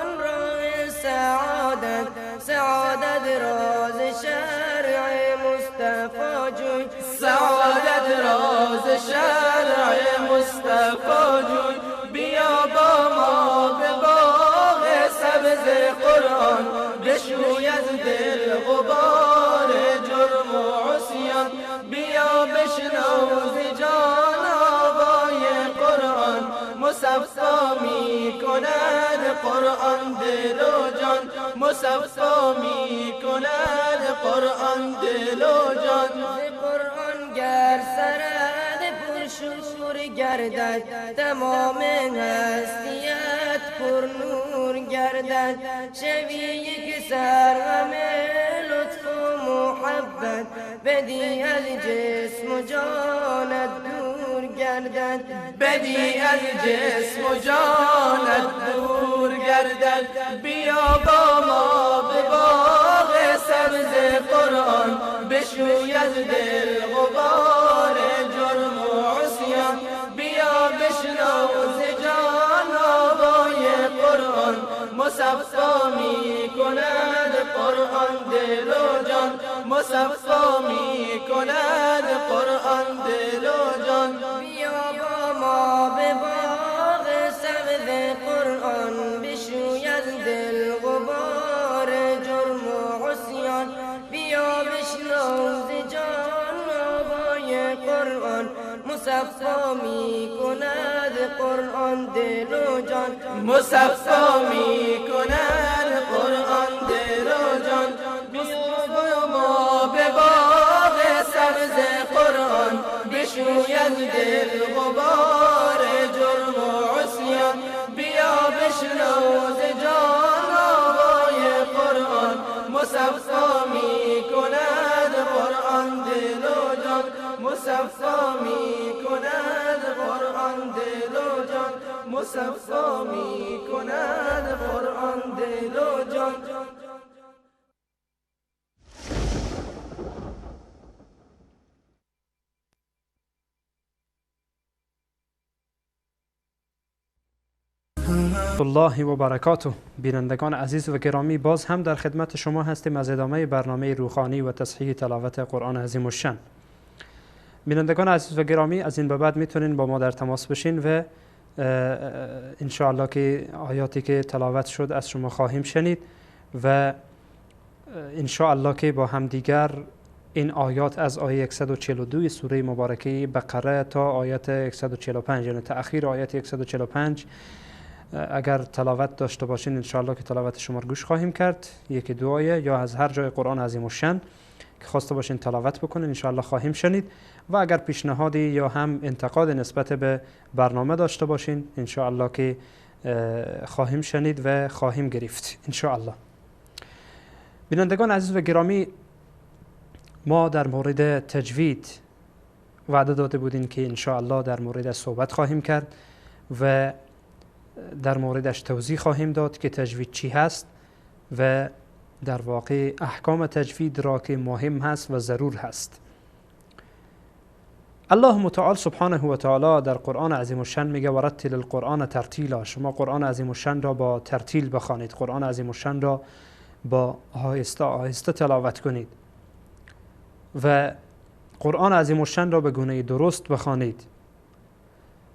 آن راه سعادت، سعادت راز شرع مصطفی جوی. سعادت راز شرع مصطفی جوی. بیا با ما به باغ سبز قرآن، بشوید دل غبار جرم و عصیان. بیا بشنو ز جان آوای قرآن، مصفا می کند قرآن دل و جان. مصفا می کند قرآن دل و جان. قرآن گر سرد پرشور گردد، تمام هستیت پر نور گردد. شوی یک سرغم لطف و محبت، بدی از جسم و جانت دور گردد. بدی از جسم و جانت دور گردد. بیا با ما به باغ سبز قرآن، بشوید دل غبار جرم و عصیان. بیا بشنو ز جان آوای قرآن، مصفا می کند قرآن دل و جان. مصفا می کند قرآن دل و جان. بیا با ما به باغ سبز قرآن، بشوید دل غبار جرم و عصیان. بیا بشنو ز جان آوای قرآن، مصفا می کند قرآن دل و جان. مصفا می کند قرآن دل و جان. بیا ما به باغ سبز قرآن، بشوید دل غبار جرم و عصیان. بیا بشنو ز جان آوای قرآن، مصفا می کند قرآن دل و جان. مصفا می کند قرآن دل و جان. مصفا می کند قرآن دل و جان. الله و برکاته. بینندگان عزیز و گرامی، باز هم در خدمت شما هستیم از ادامه برنامه روخانی و تصحیح تلاوت قرآن عظیم الشان. بینندگان عزیز و گرامی، از این به بعد میتونین با ما در تماس بشین و انشاءالله که آیاتی که تلاوت شد از شما خواهیم شنید و انشاءالله که با همدیگر این آیات از آیه 142 سوره مبارکه بقره تا آیت 145، یعنی تأخیر آیت 145، اگر تلاوت داشته باشین انشاءالله که تلاوت شما رو گوش خواهیم کرد، یکی دو آیه یا از هر جای قرآن عظیم الشان که خواسته باشین تلاوت بکنین انشاءالله خواهیم شنید. و اگر پیشنهادی یا هم انتقاد نسبت به برنامه داشته باشین انشاءالله که خواهیم شنید و خواهیم گرفت انشاءالله. بینندگان عزیز و گرامی، ما در مورد تجوید وعده داده بودیم که انشاءالله در مورد صحبت خواهیم کرد و در موردش توضیح خواهیم داد که تجوید چی هست و در واقع احکام تجوید را که مهم هست و ضرور هست. الله متعال سبحانه و تعالی در قرآن عظیم الشان میگه ورتل القرآن ترتیلا، شما قرآن عظیم الشان را با ترتیل بخوانید، قرآن عظیم الشان را با آهسته آهسته تلاوت کنید. و قرآن عظیم الشأن را به گونه درست بخوانید.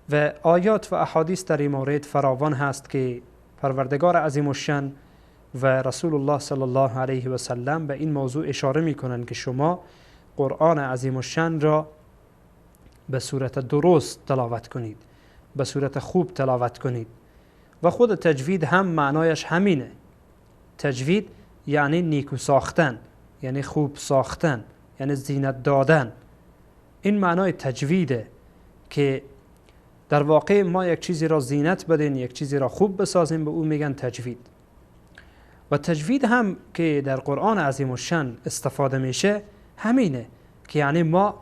و آیات و احادیث در این مورد فراوان هست که پروردگار عظیم الشأن و رسول الله صلی الله علیه و سلم به این موضوع اشاره می کنند که شما قرآن عظیم الشأن را به صورت درست تلاوت کنید، به صورت خوب تلاوت کنید. و خود تجوید هم معنایش همینه. تجوید یعنی نیکو ساختن، یعنی خوب ساختن، یعنی زینت دادن. این معنای تجویده که در واقع ما یک چیزی را زینت بدین، یک چیزی را خوب بسازیم، به او میگن تجوید. و تجوید هم که در قرآن عظیم الشأن استفاده میشه همینه که یعنی ما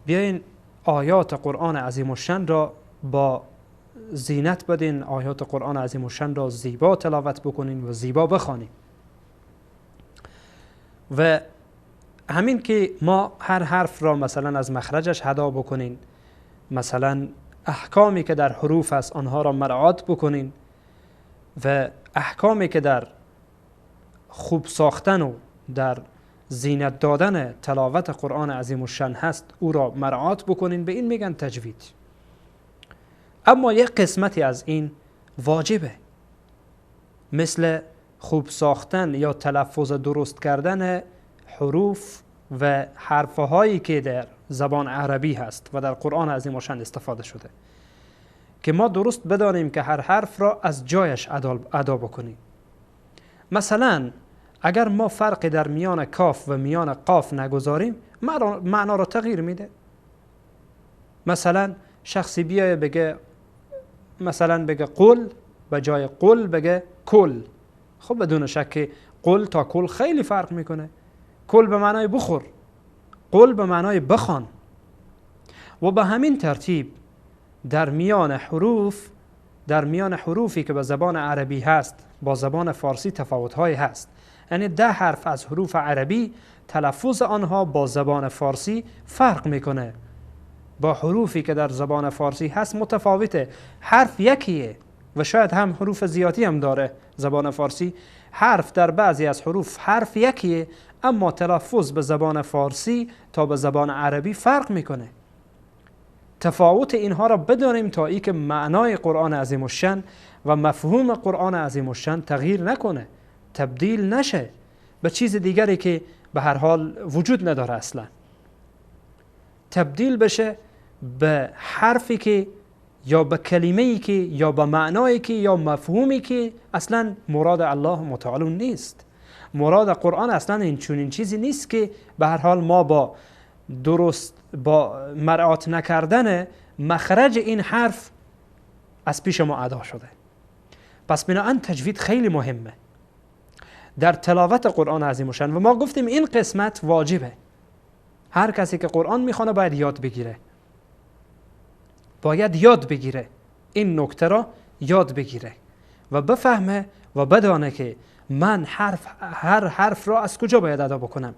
بیاین آیات قرآن عظیم الشأن را با زینت بدین، آیات قرآن عظیم الشأن را زیبا تلاوت بکنین و زیبا بخوانیم. و همین که ما هر حرف را مثلا از مخرجش ادا بکنین، مثلا احکامی که در حروف است آنها را مراعات بکنین و احکامی که در خوب ساختن و در زینت دادن تلاوت قرآن عظیم الشأن هست او را مراعات بکنین، به این میگن تجوید. اما یک قسمتی از این واجبه، مثل خوب ساختن یا تلفظ درست کردن حروف و حرفهایی که در زبان عربی هست و در قرآن عظیم الشأن استفاده شده، که ما درست بدانیم که هر حرف را از جایش ادا بکنیم. مثلا اگر ما فرق در میان کاف و میان قاف نگذاریم، معنا را تغییر میده. مثلا شخصی بیایه بگه، مثلا بگه قل، به جای قل بگه کل. خب بدون شک قل تا کل خیلی فرق میکنه. کل به معنای بخور، قل به معنای بخوان. و به همین ترتیب در میان حروف، در میان حروفی که به زبان عربی هست با زبان فارسی تفاوت‌هایی هست. یعنی 10 حرف از حروف عربی تلفظ آنها با زبان فارسی فرق میکنه، با حروفی که در زبان فارسی هست متفاوته. حرف یکیه و شاید هم حروف زیادی هم داره زبان فارسی. حرف در بعضی از حروف حرف یکیه، اما تلفظ به زبان فارسی تا به زبان عربی فرق میکنه. تفاوت اینها را بدانیم تا ای که معنای قرآن عظیم الشأن و مفهوم قرآن عظیم الشأن تغییر نکنه، تبدیل نشه به چیز دیگری که به هر حال وجود نداره اصلا. تبدیل بشه به حرفی که یا به کلمه‌ای که یا به معنایی که یا مفهومی که اصلا مراد الله متعال نیست. مراد قرآن اصلا این چنین چیزی نیست که به هر حال ما با درست با مراعات نکردن مخرج این حرف از پیش ما ادا شده. پس بنابراین تجوید خیلی مهمه در تلاوت قرآن عظیم الشأن. و ما گفتیم این قسمت واجبه، هر کسی که قرآن میخوانه باید یاد بگیره، باید یاد بگیره این نکته را یاد بگیره و بفهمه و بدانه که من هر حرف را از کجا باید ادا بکنم.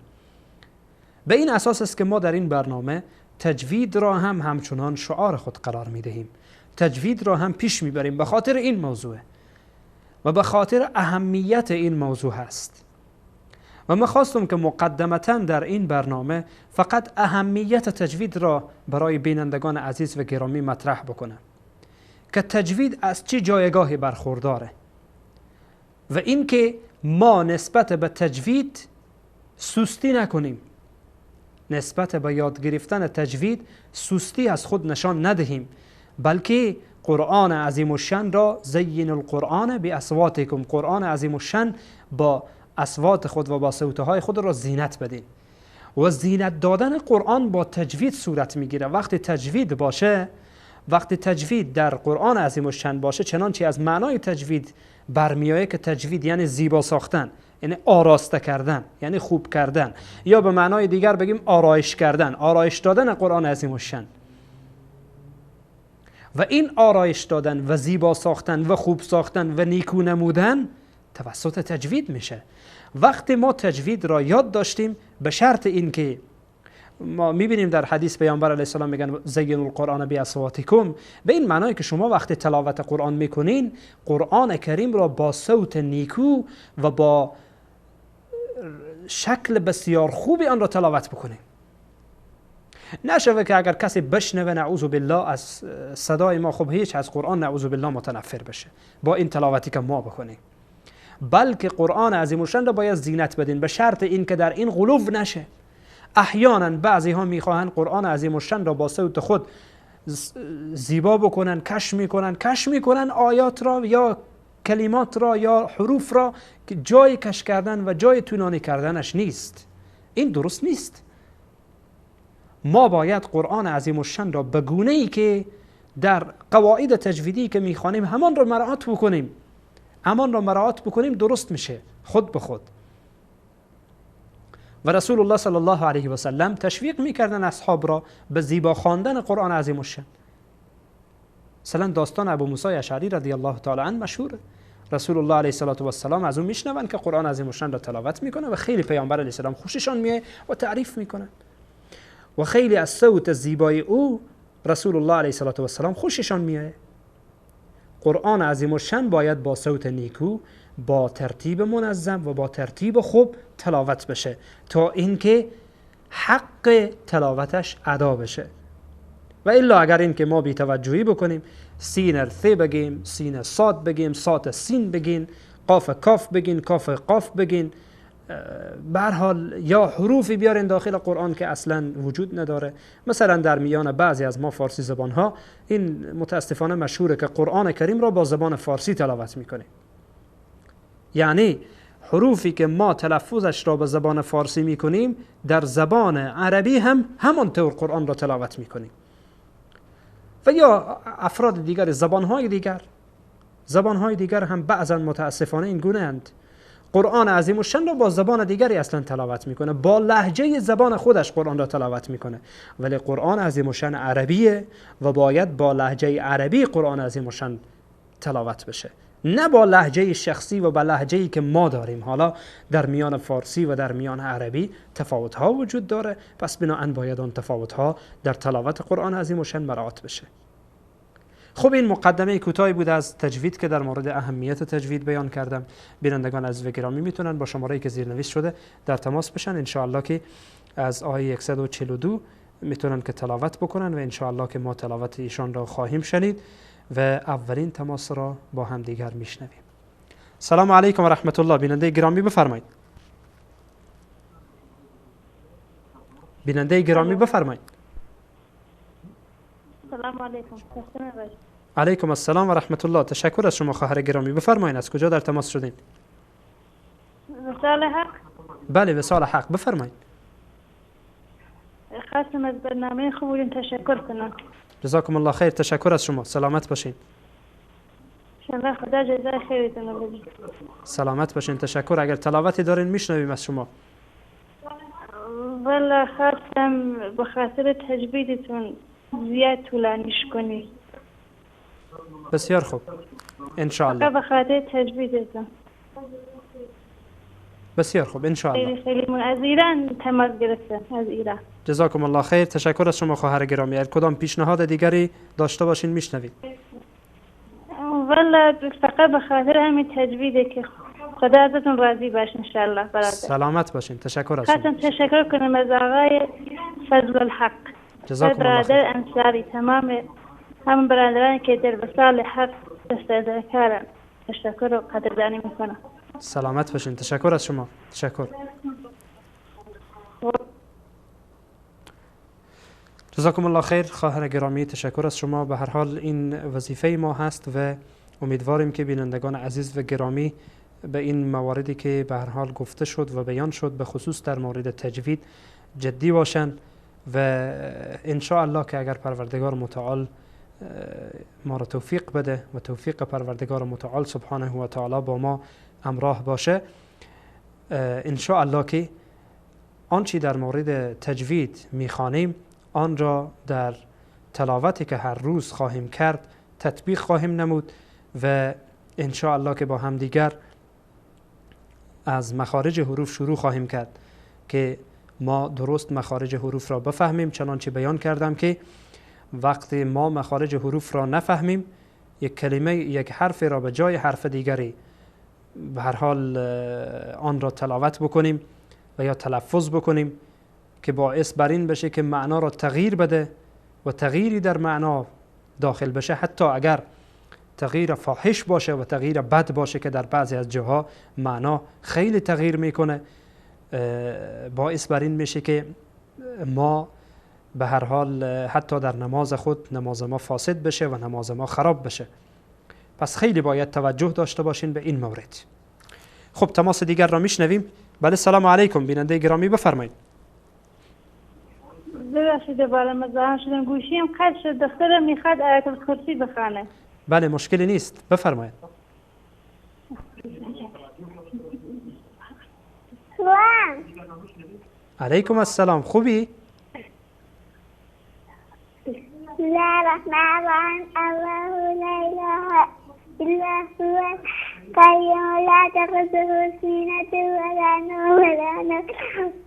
به این اساس است که ما در این برنامه تجوید را هم همچنان شعار خود قرار می دهیم، تجوید را هم پیش می بریم به خاطر این موضوع و به خاطر اهمیت این موضوع هست. و من خواستم که مقدمتاً در این برنامه فقط اهمیت تجوید را برای بینندگان عزیز و گرامی مطرح بکنم که تجوید از چه جایگاهی برخورداره و اینکه ما نسبت به تجوید سستی نکنیم، نسبت به یاد گرفتن تجوید سستی از خود نشان ندهیم، بلکه قرآن عظیم الشأن را زین القرآن باصواتکم، قرآن عظیم الشأن با اصوات خود و با صوتهای خود را زینت بدین. و زینت دادن قرآن با تجوید صورت میگیره. وقتی تجوید باشه، وقتی تجوید در قرآن عظیم الشأن باشه، چنانچه از معنای تجوید برمیایه که تجوید یعنی زیبا ساختن، یعنی آراسته کردن، یعنی خوب کردن، یا به معنای دیگر بگیم آرایش کردن، آرایش دادن قرآن عظیم الشأن. و این آرایش دادن و زیبا ساختن و خوب ساختن و نیکو نمودن توسط تجوید میشه. وقتی ما تجوید را یاد داشتیم، به شرط اینکه ما میبینیم در حدیث پیامبر علیه السلام میگن زین القرآن باصواتکم، به این معنای که شما وقتی تلاوت قرآن میکنین قرآن کریم را با صوت نیکو و با شکل بسیار خوبی آن را تلاوت بکنین. نشوه که اگر کسی بشنوه نعوذ بالله از صدای ما، خب هیچ از قرآن نعوذ بالله متنفر بشه با این تلاوتی که ما بکنیم، بلکه قرآن عظیم الشان را باید زینت بدین، به شرط این که در این غلو نشه. احیانا بعضی ها میخواهند قرآن عظیم الشان را با صوت خود زیبا بکنن، کش میکنن آیات را یا کلمات را یا حروف را که جای کش کردن و جای طولانی کردنش نیست. این درست نیست. ما باید قرآن عظیم الشان را به گونه ای که در قواعد تجویدی که میخوانیم همان را مراعات بکنیم، همان را مراعات بکنیم، درست میشه خود به خود. و رسول الله صلی الله علیه و سلم تشویق میکردن اصحاب را به زیبا خواندن قرآن عظیم الشان. مثلا داستان ابو موسی اشعری رضی الله تعالی عنه مشهوره. رسول الله علیه الصلاة والسلام از اون میشنون که قرآن عظیم الشان را تلاوت میکنه و خیلی پیامبر علیه السلام خوششان میاد و تعریف میکنن و خیلی از صوت زیبای او رسول الله علیه الصلاة والسلام خوششان میاد. قرآن عظیم الشان باید با صوت نیکو، با ترتیب منظم و با ترتیب خوب تلاوت بشه تا اینکه حق تلاوتش ادا بشه. و الا اگر اینکه ما بی توجهی بکنیم، سین ث بگیم، سین صاد بگیم، صاد سین بگیم، قاف کاف بگین، کاف قاف بگین، به هر حال یا حروفی بیارین داخل قرآن که اصلا وجود نداره. مثلا در میان بعضی از ما فارسی زبان ها این متاسفانه مشهوره که قرآن کریم را با زبان فارسی تلاوت میکنه. یعنی حروفی که ما تلفظش را به زبان فارسی میکنیم در زبان عربی هم همانطور قرآن را تلاوت میکنیم. و یا افراد دیگر زبانهای دیگر هم بعضا متاسفانه این گونه اند. قرآن عظیم الشان را با زبان دیگری اصلا تلاوت میکنه، با لهجه زبان خودش قرآن را تلاوت میکنه، ولی قرآن عظیم الشان عربیه و باید با لهجه عربی قرآن عظیم الشان تلاوت بشه، نه با لهجه شخصی و با لهجه‌ای که ما داریم. حالا در میان فارسی و در میان عربی تفاوت‌ها وجود داره، پس بناءً باید آن تفاوت‌ها در تلاوت قرآن عظیم الشان مراعات بشه. خب این مقدمه کوتاهی بود از تجوید که در مورد اهمیت تجوید بیان کردم. بینندگان عزیز و گرامی میتونن با شماره‌ای که زیرنویس شده در تماس بشن. انشاءالله که از آیه 142 میتونن که تلاوت بکنن و انشاءالله که ما تلاوت ایشان را خواهیم شنید و اولین تماس را با هم دیگر میشنویم. سلام علیکم و رحمت الله. بیننده گرامی بفرمایید. بیننده گرامی بفرمایید. سلام علیکم. علیکم السلام و رحمت الله. تشکر از شما خواهر گرامی. بفرمایید از کجا در تماس شدین؟ وصال حق. بله وصال حق، بفرمایید. خواستم از برنامه خوبتون تشکر کنم. جزاکم الله خیر. تشکر از شما، سلامت باشین. شما خدا جزای خیرتون بده. سلامت باشین، تشکر. اگر تلاوتی دارین میشنویم از شما. والا خواستم به خاطر تجویدتون زیاد طولانیش کنی. بسیار خوب، انشاءالله. به خاطر تجویدتون. بسیار خوب، انشاءالله. خیلی خیلی من از ایران تماس گرفتم، از ایران. جزاکم الله خیر. تشکر از شما خواهر گرامی. اگر کدام پیشنهاد دیگری داشته باشین میشنوید. والا فقط به خاطر همین تجویده که خدا ازتون راضی باشه انشاءالله. برادر سلامت باشین. تشکر از شما. خواستم تشکر کنم از آقای فضل الحق، جزاکم الله خیر. برادر انصاری، تمام همون برادران که در وصال حق دست کارن تشکر و قدردانی میکنم. سلامت باشین. تشکر از شما. تشکر. جزاکم الله خیر خواهر گرامی. تشکر از شما. به هر حال این وظیفه ما هست و امیدواریم که بینندگان عزیز و گرامی به این مواردی که به هر حال گفته شد و بیان شد به خصوص در مورد تجوید جدی باشند و ان شاء الله که اگر پروردگار متعال ما را توفیق بده و توفیق پروردگار متعال سبحانه و تعالی با ما همراه باشه، ان شاء الله که آنچه در مورد تجوید میخوانیم آن را در تلاوتی که هر روز خواهیم کرد تطبیق خواهیم نمود و ان شاء الله که با همدیگر از مخارج حروف شروع خواهیم کرد که ما درست مخارج حروف را بفهمیم. چنانچه بیان کردم که وقتی ما مخارج حروف را نفهمیم، یک کلمه، یک حرف را به جای حرف دیگری به هر حال آن را تلاوت بکنیم و یا تلفظ بکنیم که باعث بر این بشه که معنا را تغییر بده و تغییری در معنا داخل بشه، حتی اگر تغییر فاحش باشه و تغییر بد باشه که در بعضی از جاها معنا خیلی تغییر میکنه، باعث بر این میشه که ما به هر حال حتی در نماز خود نماز ما فاسد بشه و نماز ما خراب بشه. پس خیلی باید توجه داشته باشین به این مورد. خب تماس دیگر را میشنویم. بله سلام علیکم، بیننده گرامی بفرمایید. ببخشید دوباره مزاحم شدم، گوشیم قطع شد، دخترم میخواد آیت الکرسی بخوانه. بله مشکلی نیست، بفرمایید. سلام علیکم السلام، خوبی؟ بسم الله الرحمن الرحیم. الله لا اله الا هو القيوم لا تأخذه سنة ولا نوم ولا نوم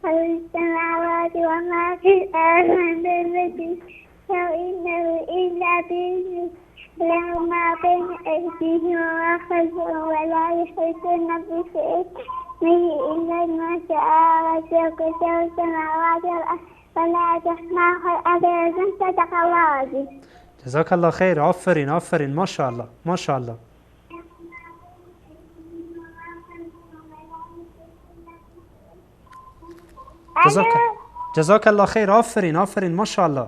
له السماوات وما في الأرض من ذا الذي إنه إلا بإذنه له ما بين أيديهم وما خلفهم ولا يحيطون بشيء منه إلا ما شاء وسع كرسيه السماوات والأرض ولا تسمعه الأبد صدق الله العظيم. جزاك الله خیر، آفرین آفرین، ماشاءالله ماشاءالله. جزاك الله خیر، آفرین آفرین، ماشاءالله.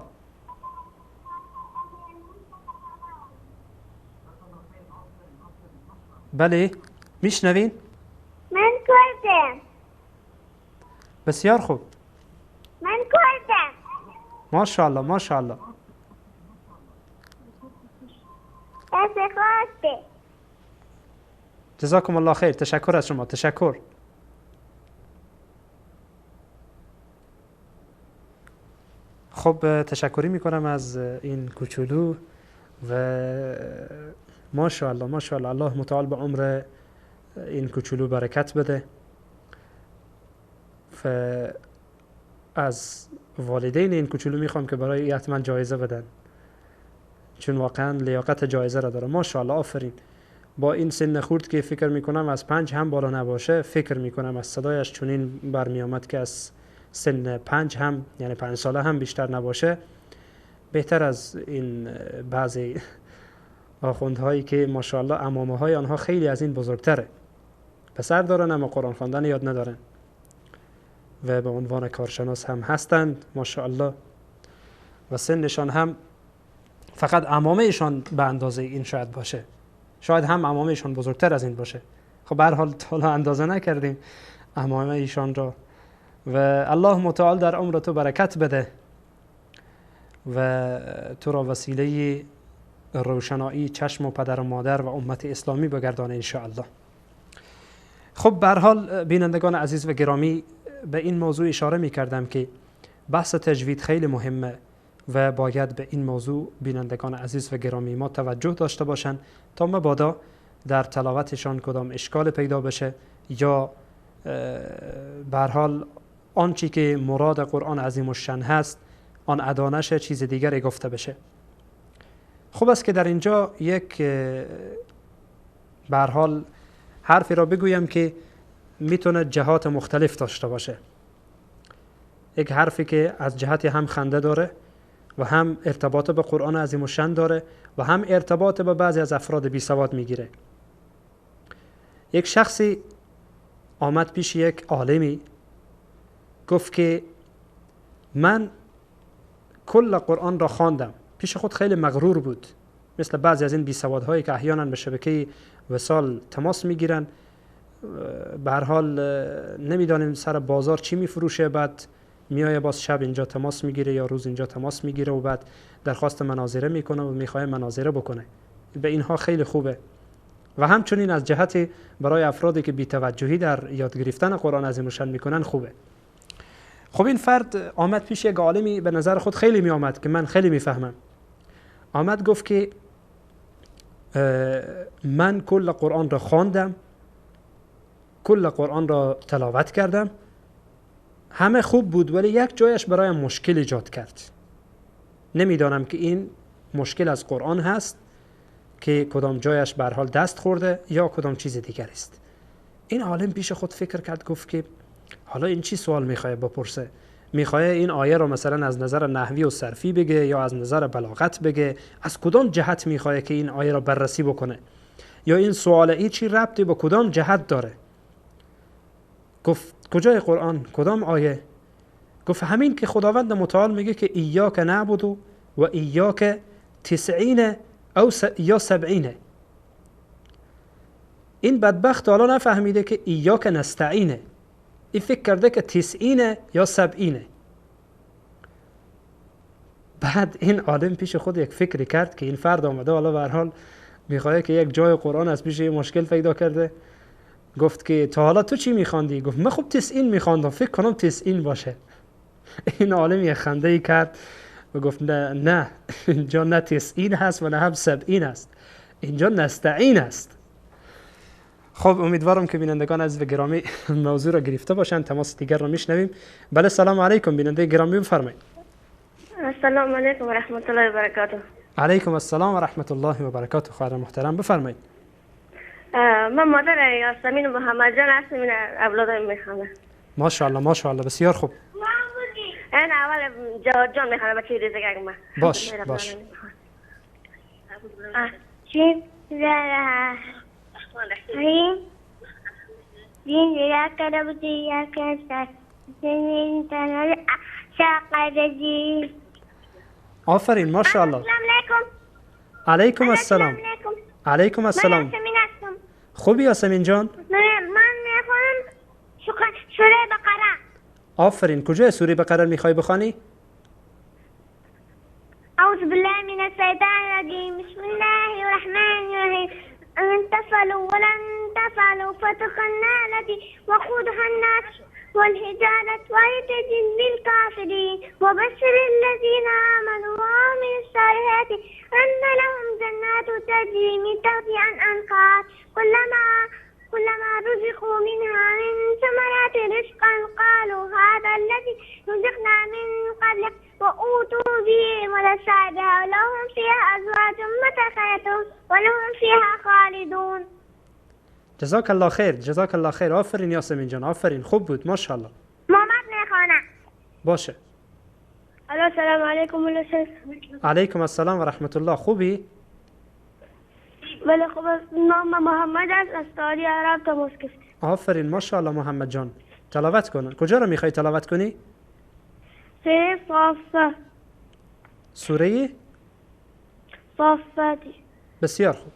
بله میشنوین؟ من کردم. بسیار خوب. من کردم. ماشاءالله ماشاءالله. جزاکم الله خیر، تشکر از شما، تشکر. خب تشکری میکنم از این کوچولو و ماشاءالله ماشاءالله، الله متعال به عمر این کوچولو برکت بده. ف از والدین این کوچولو میخوام که برای حتما جایزه بدن، چون واقعا لیاقت جایزه را داره. ماشاءالله آفرین. با این سن خورد که فکر میکنم از 5 هم بالا نباشه، فکر میکنم از صدایش چنین برمی آمد که از سن 5 هم، یعنی 5 ساله هم بیشتر نباشه، بهتر از این بعضی آخوندهایی که ماشاءالله عمامه های آنها خیلی از این بزرگتره، پسر دارن اما قرآن خواندن یاد ندارن و به عنوان کارشناس هم هستند ماشاءالله، و سنشان هم فقط عمامه ایشان به اندازه این شاید باشه، شاید هم عمامه ایشان بزرگتر از این باشه. خب به هر حال تا اندازه نکردیم عمامه ایشان را. و الله متعال در عمر تو برکت بده و تو را وسیله روشنایی چشم و پدر و مادر و امت اسلامی بگردانه انشاءالله. خب به هر حال بینندگان عزیز و گرامی، به این موضوع اشاره می کردم که بحث تجوید خیلی مهمه و باید به این موضوع بینندگان عزیز و گرامی ما توجه داشته باشند تا مبادا در تلاوتشان کدام اشکال پیدا بشه یا به هر حال آنچه که مراد قرآن عظیم الشأن هست آن ادا نشه، چیز دیگری گفته بشه. خوب است که در اینجا یک به هر حال حرفی را بگویم که میتونه جهات مختلف داشته باشه. یک حرفی که از جهت هم خنده داره و هم ارتباط به قرآن عظیم الشأن داره و هم ارتباط به بعضی از افراد بی سواد میگیره. یک شخصی آمد پیش یک عالمی، گفت که من کل قرآن را خواندم. پیش خود خیلی مغرور بود، مثل بعضی از این بی سوادهایی که احیانا به شبکه وصال تماس میگیرن، به هر حال نمیدانیم سر بازار چی میفروشه، بعد میایه باز شب اینجا تماس میگیره یا روز اینجا تماس میگیره و بعد درخواست مناظره میکنه و میخواه مناظره بکنه. به اینها خیلی خوبه. و همچنین از جهت برای افرادی که بی‌توجهی در یاد گرفتن قرآن عظیم الشأن میکنن خوبه. خب این فرد آمد پیش یک عالمی، به نظر خود خیلی می آمد که من خیلی میفهمم. آمد گفت که من کل قرآن را خواندم، کل قرآن را تلاوت کردم، همه خوب بود، ولی یک جایش برایم مشکل ایجاد کرد. نمیدانم که این مشکل از قرآن هست که کدام جایش به هر حال دست خورده یا کدام چیز دیگر است. این عالم پیش خود فکر کرد، گفت که حالا این چی سوال میخواد بپرسه؟ میخواه این آیه رو مثلا از نظر نحوی و صرفی بگه یا از نظر بلاغت بگه؟ از کدام جهت میخواه که این آیه رو بررسی بکنه؟ یا این سوال ای چی ربطی با کدام جهت داره؟ گفت کجای قرآن، کدام آیه؟ گفت همین که خداوند متعال میگه که ایاک نعبد و ایاک تسعین او یا سبعینه. این بدبخت حالا نفهمیده که ایاک نستعینه، این فکر کرده که تسعینه یا سبعینه. بعد این عالم پیش خود یک فکری کرد که این فرد آمده حالا به هر حال میخواد که یک جای قرآن از پیش یه مشکل پیدا کرده. گفت که تا حالا تو چی میخواندی؟ گفت من خب تسعین میخواندم، فکر کنم تسعین باشه. این عالم یه خنده ای کرد و گفت نه نه، اینجا نه تسعین هست و نه هم سبعین هست، اینجا نستعین است. خب امیدوارم که بینندگان عزیز و گرامی موضوع را گرفته باشند. تماس دیگر را میشنویم. بله سلام علیکم، بیننده گرامی بفرمایید. السلام علیکم و رحمت الله و برکاته. علیکم السلام و رحمت الله و برکاته. خواهر محترم بفرمایید. من مادر یاسمین محمد جان هستم، این اولادم میخوانه. ماشاءالله ماشاءالله، بسیار خوب. این اول جواد جان میخوانه، بچه ریزگک من. باش باش. چی؟ آفرین ماشاءالله. السلام علیکم. علیکم السلام. علیکم السلام. من یاسمین هستم. خوبی یاسمین جان؟ من میخوام سوره بقره. آفرین، کجای سوره بقره میخوای بخوانی؟ اعوذ بالله من الشیطان الرجیم، بسم الله الرحمن الرحیم. ان تفعلوا ولن تفعلوا فاتقوا النار التي وقودها الناس والحجارة وأعدت للكافرين وبشر الذين آمنوا وعملوا الصالحات أن لهم جنات تجري من تحتها الأنهار كلما رزقوا منها من ثمرات رزقا قالوا هذا الذي رزقنا من قبل وأوتوا به متشابها ولهم فيها أزواج مطهرة ولهم فيها خالدون. جزاک الله خیر، جزاک الله خیر. آفرین یاسمین جان، آفرین، خوب بود ماشاءالله. محمد میخوانم. باشه. الو السلام علیکم. علیکم السلام و رحمت الله. خوبی؟ بله خوب. نام محمد است، از سعودی عرب تماس گرفتم. آفرین ماشاءالله محمد جان. تلاوت کن. کجا رو میخوای تلاوت کنی؟ سوره صافه. سوره صافات. بسیار خوب،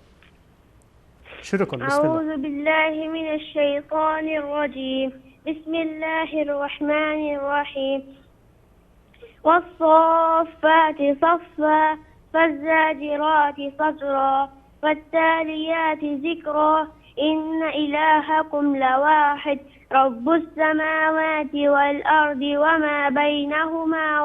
شروع کن. بسم الله. اعوذ بالله من الشیطان الرجیم، بسم الله الرحمن الرحیم. والصافات صفا فالزاجرات زجرا فالتاليات ذكرا إن إلهكم لواحد رب السماوات والأرض وما بينهما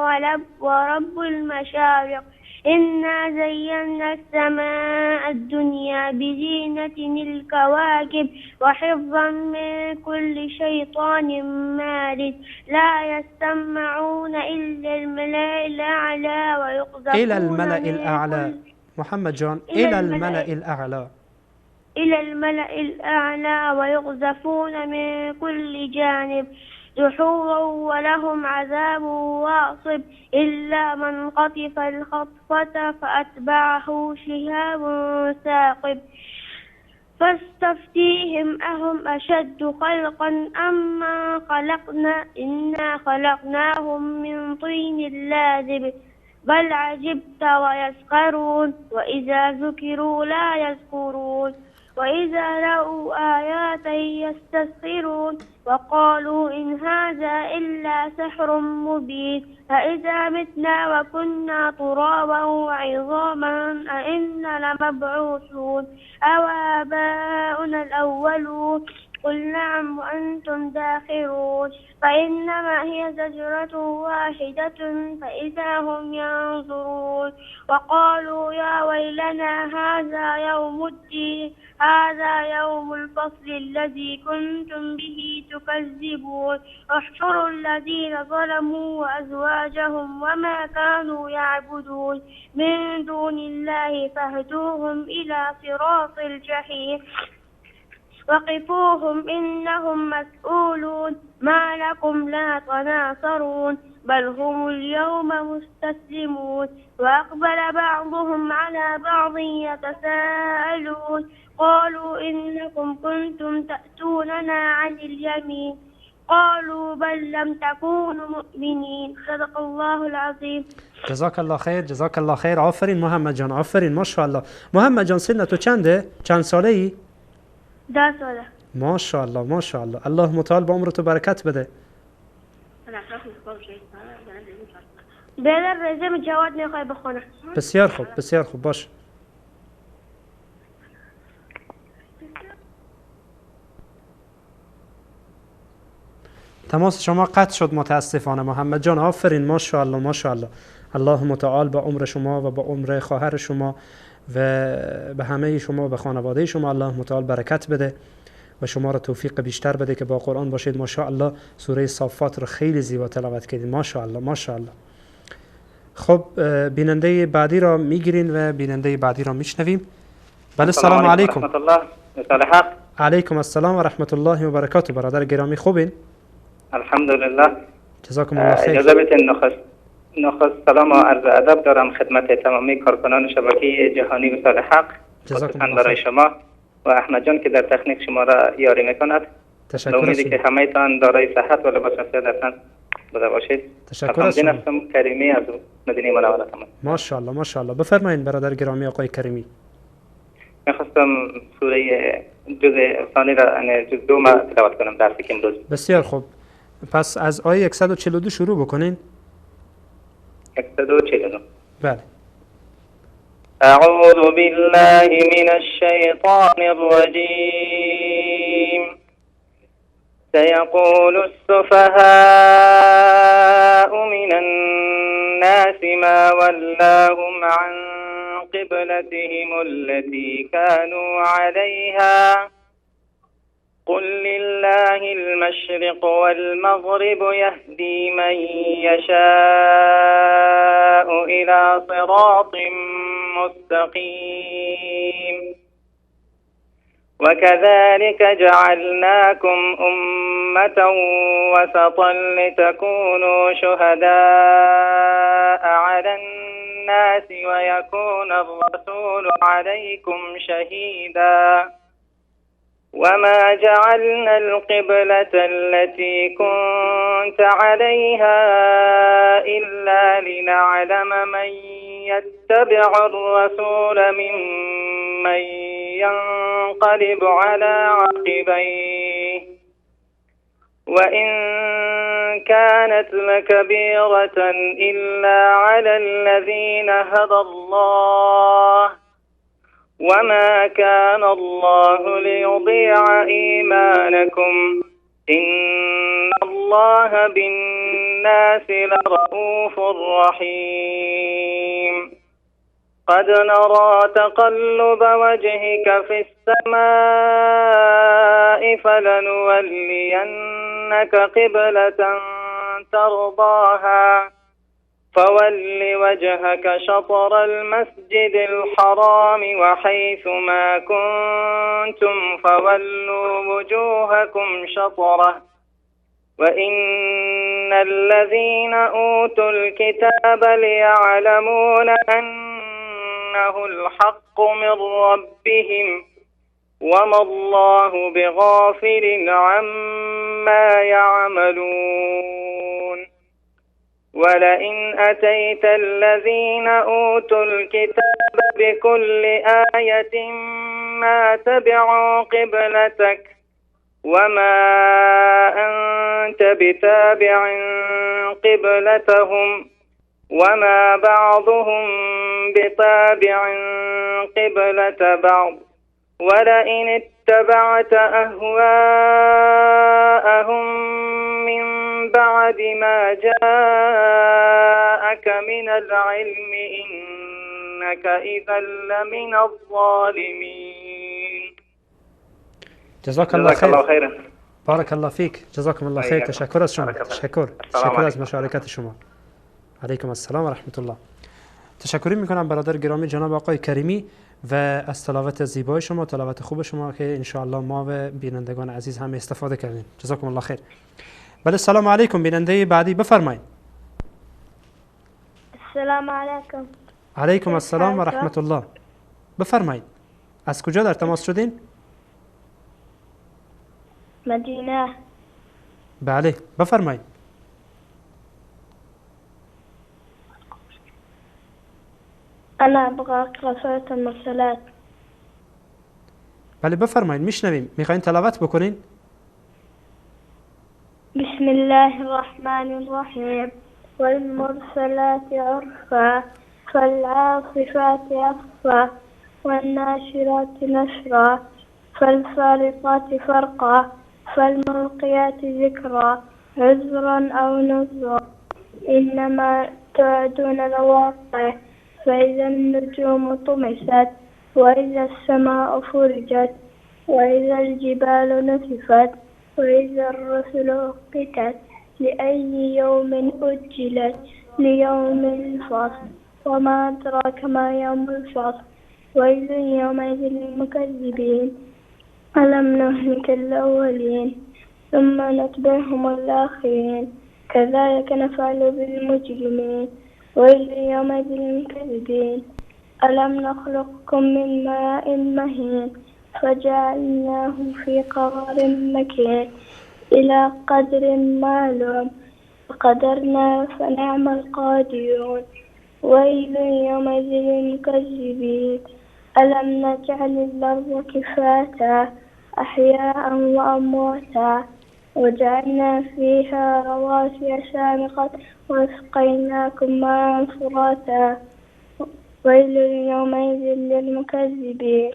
ورب المشارق إنا زينا السماء الدنيا بزينة الكواكب وحفظا من كل شيطان مارد لا يستمعون إلا الملأ الأعلى ويقذفون إلى الملأ الأعلى. محمد جان، إلى الملأ الأعلى. إلى الملأ الأعلى ويقذفون من كل جانب دحورا ولهم عذاب واصب إلا من خطف الخطفة فأتبعه شهاب ثاقب فاستفتيهم أهم أشد خلقا أم من خلقنا إنا خلقناهم من طين لازب بل عجبت ويسخرون وإذا ذكروا لا يذكرون وإذا رأوا آيات يستسخرون وقالوا إن هذا إلا سحر مبين أإذا متنا وكنا ترابا وعظاما أإنا لمبعوثون أو آباؤنا الأولون قل نعم وأنتم داخرون فإنما هي زجرة واحدة فإذا هم ينظرون وقالوا يا ويلنا هذا يوم الدين هذا يوم الفصل الذي كنتم به تكذبون احشروا الذين ظلموا وأزواجهم وما كانوا يعبدون من دون الله فاهدوهم إلى صراط الجحيم وقفوهم إنهم مسؤولون ما لكم لا تناصرون بل هم اليوم مستسلمون. وأقبل بعضهم على بعض يتساءلون. قالوا إنكم كنتم تأتوننا عن اليمين. قالوا بل لم تكونوا مؤمنين. صدق الله العظیم. جزاک الله خیر، جزاک الله خیر. آفرین محمد جان، آفرین، ماشاءالله. محمد جان سن تو چنده؟ چند ساله ای؟ 10 ساله. ماشاءالله ماشاءالله. الله متعال با عمر تو برکت بده. برادر رزم جواد میخوای بخونه. بسیار خوب، بسیار خوب، باش. تماس شما قطع شد متاسفانه محمد جان. آفرین، ماشاءالله ماشاءالله. الله متعال با عمر شما و با عمر خواهر شما و به همه شما و به خانواده شما الله متعال برکت بده و شما را توفیق بیشتر بده که با قرآن باشید. ماشاءالله سوره صافات رو خیلی زیبا تلاوت کردید. ماشاءالله ماشاءالله. خب بیننده بعدی را میگیرین و بیننده بعدی را میشنویم. بله، سلام علیکم. رحمت الله. علیکم السلام و رحمت الله و برکاته. برادر گرامی خوبین؟ الحمدلله. جزاکم الله خیر. اجازه بدین نخست سلام و عرض ادب دارم خدمت تمامی کارکنان شبکه جهانی وصال حق. جزاکم الله برای شما و احمد جان که در تکنیک شما را یاری میکند. تشکر. امیدی که همه تان دارای صحت و لباس عافیت بوده باشید. تشکر از شما. کریمی از مدینه منوره. ماشاءالله ماشاءالله. بفرمایید برادر گرامی آقای کریمی. میخواستم سوره جزء ثانی را، یعنی جزء دوم تلاوت کنم درسی که امروز. بسیار خوب. پس از آیه 142 شروع بکنین. 142. بله. اعوذ بالله من الشیطان الرجیم. سيقول السفهاء من الناس ما ولاهم عن قبلتهم التي كانوا عليها. قل لله المشرق والمغرب يهدي من يشاء إلى صراط مستقيم. وكذلك جعلناكم أمة وسطا لتكونوا شهداء على الناس ويكون الرسول عليكم شهيدا. وما جعلنا القبلة التي كنت عليها إلا لنعلم من يتبع الرسول ممن ينقلب على عقبيه. وإن كانت لكبيرة إلا على الذين هدى الله. وما كان الله ليضيع إيمانكم إن الله بالناس لرؤوف رحيم. قد نرى تقلب وجهك في السماء فلنولينك قبلة ترضاها فول وجهك شطر المسجد الحرام وحيث ما كنتم فولوا وجوهكم شطره. وإن الذين أوتوا الكتاب ليعلمون أنه الحق من ربهم وما الله بغافل عما يعملون. ولئن أتيت الذين أوتوا الكتاب بكل آية ما تبعوا قبلتك وما أنت بتابع قبلتهم وما بعضهم بتابع قبلة بعض. ولئن اتبعت أهواءهم من بعد ما جاءك من العلم إنك إذا لمن الظالمين. جزاك الله خیر. بارک الله فیک. جزاکم الله خیر. تشکر از شما. تشکر از مشارکت شما. علیکم السلام و رحمت الله. تشکری میکنم برادر گرامی جناب آقای کریمی و از تلاوت زیبای شما، تلاوت خوب شما که انشاءالله ما و بینندگان عزیز هم استفاده کردیم. جزاکم الله خیر. بله، سلام علیکم. بیننده بعدی بفرمایید. السلام علیکم. علیکم السلام و رحمت الله. بفرمایید، از کجا در تماس شدین؟ مدینه. بله بفرمایید. انا ابغى اقرا سورة المرسلات. بله بفرمایید، میشنویم. میخواین تلاوت بکنین؟ بسم الله الرحمن الرحیم. والمرسلات عرفا فالعاصفات عصفا والناشرات نشرا فالفارقات فرقا فالملقيات ذكرا عذرا أو نذرا إنما توعدون لواقع فإذا النجوم طمست وإذا السماء فرجت وإذا الجبال نسفت وإذا الرسل أقتت لأي يوم أجلت ليوم الفصل وما أدراك ما يوم الفصل ويل يومئذ للمكذبين ألم نهلك الأولين ثم نتبعهم الآخرين كذلك نفعل بالمجرمين ويل يومئذ للمكذبين ألم نخلقكم من ماء مهين فجعلناه في قرار مكين إلى قدر معلوم قدرنا فنعم القادرون ويل يومئذ للمكذبين ألم نجعل الأرض كفاتا أحياء وأمواتا وجعلنا فيها رواسي شامخة وأسقيناكم ماء فراتا ويل يومئذ للمكذبين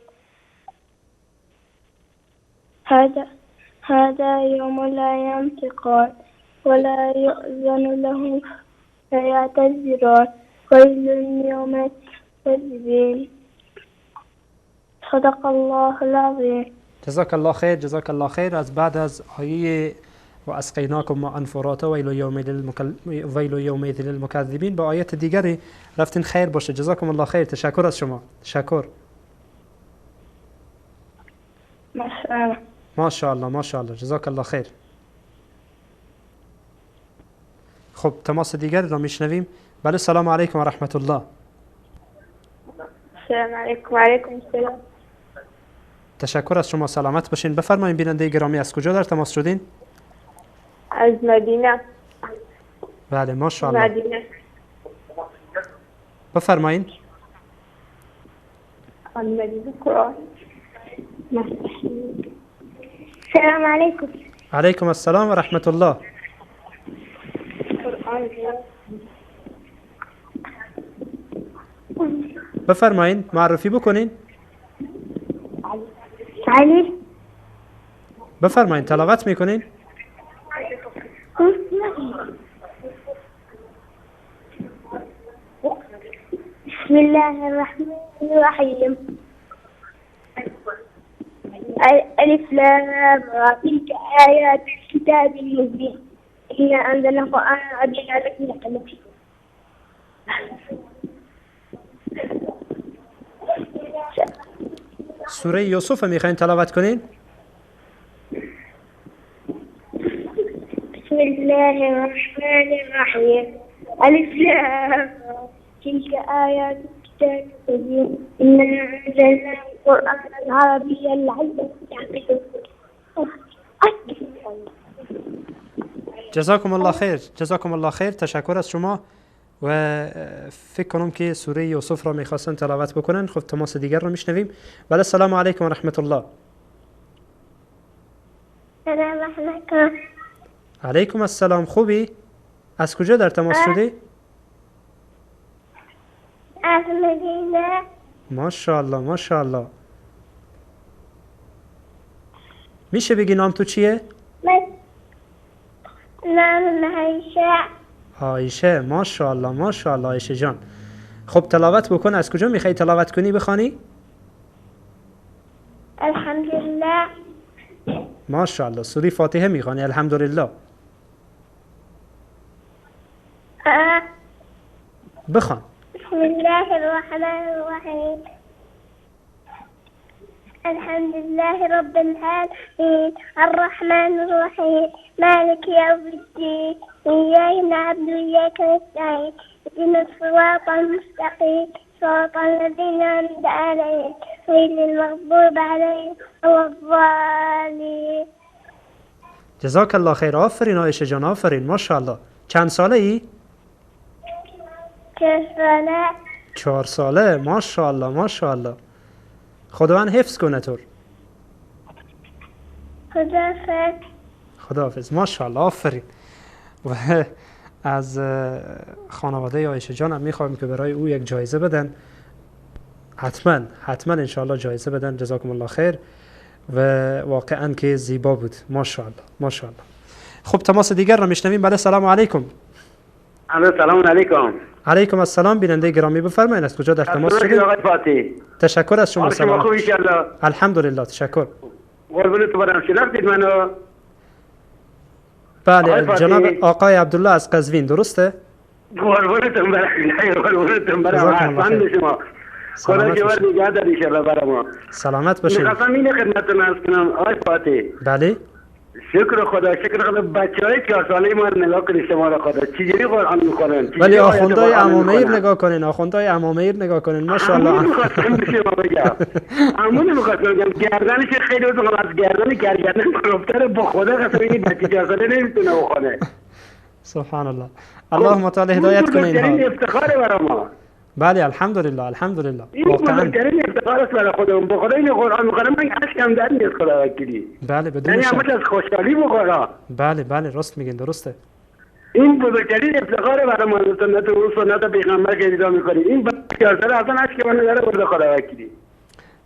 هذا يوم لا ينطقون ولا يؤذن لهم فيعتذرون ويل يومئذ للمكذبين. صدق الله العظیم. جزاک الله خیر، جزاک الله خیر. از بعد از آیه و اسقیناکم ماء فراتا ویل یومئذ للمکذبین با آیت دیگری رفتین. خیر باشه، جزاکم الله خیر. تشکر از شما. تشکر. ماشاءالله ماشاءالله، جزاک الله خیر. خب تماس دیگر را میشنویم. بله سلام علیکم و رحمت الله. السلام علیکم. و علیکم السلام. تشکر از شما، سلامت باشین. بفرمایید بیننده گرامی، از کجا در تماس شدین؟ از مدینه. بله ماشاءالله. مدینه. بفرمایید. از مدینه قرآن. السلام علیکم. علیکم السلام و رحمت الله. بفرمایید معرفی بکنین. علی. بفرمایید تلاوت میکنین. بسم الله الرحمن الرحیم. ألف لام را تلك آیات الكتاب المبین إنا أنزلناه قرآنا عربيا لعلكم تعقلون. سوره یوسف میخواین تلاوت کنین؟ بسم الله الرحمن الرحیم. الف لام تلك آیات الكتاب المبین إنا أنزلناه قرآنا عربيا لعلكم تعقلون. جزاکم الله خیر، جزاکم الله خیر. تشکر از شما و فکر کنم که سوره یوسف را میخواستن تلاوت بکنن. خب تماس دیگر را میشنویم. بله السلام علیکم و رحمت الله. سلام علیکم. علیکم السلام. خوبی؟ از کجا در تماس شدی؟ از مدینه. ماشاءالله ماشاءالله. میشه بگی نام تو چیه؟ نام عایشه. عایشه، ماشاءالله ماشاءالله عایشه جان. خب تلاوت بکن. از کجا میخوای تلاوت کنی بخوانی؟ الحمدلله. ماشاءالله. سوره فاتحه میخوانی؟ الحمدلله. بخوان. بسم الله الرحمن الرحیم. الحمد لله رب العالمين الرحمن الرحيم مالك يوم الدين إياك نعبد وإياك نستعين اهدنا الصراط المستقيم صراط الذين أنعمت عليهم غير المغضوب عليهم ولا الضالين. جزاک الله خیر. آفرین عایشه جان، آفرین، ماشاءالله. چند ساله ای؟ 4 ساله. 4 ساله، ماشاءالله ماشاءالله. خداوند حفظ کنه تو. خداحافظ. خداحافظ. ماشاءالله، آفرین. و از خانواده عایشه جان هم میخوایم که برای او یک جایزه بدن. حتما حتما انشاءالله جایزه بدن. جزاکم الله خیر. و واقعا که زیبا بود، ماشاءالله ماشاءالله. خب تماس دیگر را میشنویم. بله، سلام علیکم. سلام علیکم. علیکم السلام. بیننده گرامی بفرمایید از کجا در تماس شدید؟ آقای فاطی تشکر از شما. سلام. خوب ان الحمدلله، تشکر. قربونت برم، شناختید منو؟ بله جناب آقای عبدالله از قزوین، درسته؟ قربونتون برم، قربونتون برم. احسن شما، خدا شما نگه داره ان شاءالله برای ما. سلامت باشید. می‌خواستم اینو خدمتتون عرض کنم آقای فاطی. بله. شکر خدا، شکر خدا. بچه‌های 4 ساله ما رو نگاه کنید، شما رو خدا چجوری قرآن می‌خونن. ولی آخوندهای عمامیر نگاه کنین، آخوندهای عمامیر نگاه کنین، ماشاءالله. همون می‌خواستم به شما بگم، همون می‌خواستم بگم گردنش خیلی از گردن کلفتر، با خدا قسم این بچه 4 ساله نمی‌تونه بخونه. سبحان الله. اللهم تعالی هدایت کنه اینها. این افتخار برای ما. بله الحمدلله الحمدلله. این بزرگترین افتخار است برای خودمون. به خدا این قرآن میخوانم من اشکم در میاد، خدا وکیلی. بله بدون شک. یعنی از خوشحالی بخورم. بله بله راست میگین، درسته. این بزرگترین افتخار برای ما، سنت او سنت پیغمبر که اجرا میکنیم. این بچه‌ها اصلا اشک من داره برده، خدا وکیلی.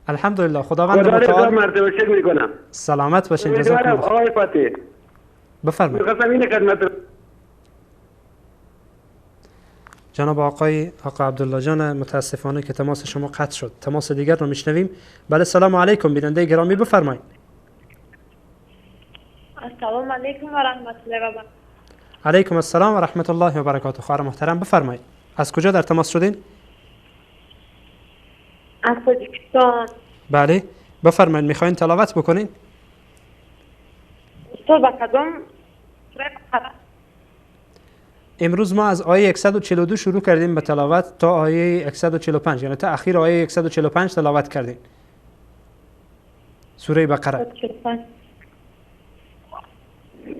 الحمدلله. خداوند متعال مرتبه شکر میکنم. سلامت باشین. جزاک الله. آقای فاطی بفرمایید. می‌خواستم این خدمت جناب آقای عبدالله جان، متاسفانه که تماس شما قطع شد. تماس دیگر رو میشنویم. بله سلام علیکم. بیننده گرامی بفرمایید. السلام علیکم و رحمت الله و برکاته. علیکم السلام و رحمت الله و برکاته. خواهر محترم بفرمایید از کجا در تماس شدین؟ از تاجیکستان. بله بفرمایید، میخواین تلاوت بکنین؟ استاد با کدام سوره؟ امروز ما از آیه 142 شروع کردیم به تلاوت تا آیه 145، یعنی تا اخیر آیه 145 تلاوت کردیم سوره بقره. 145.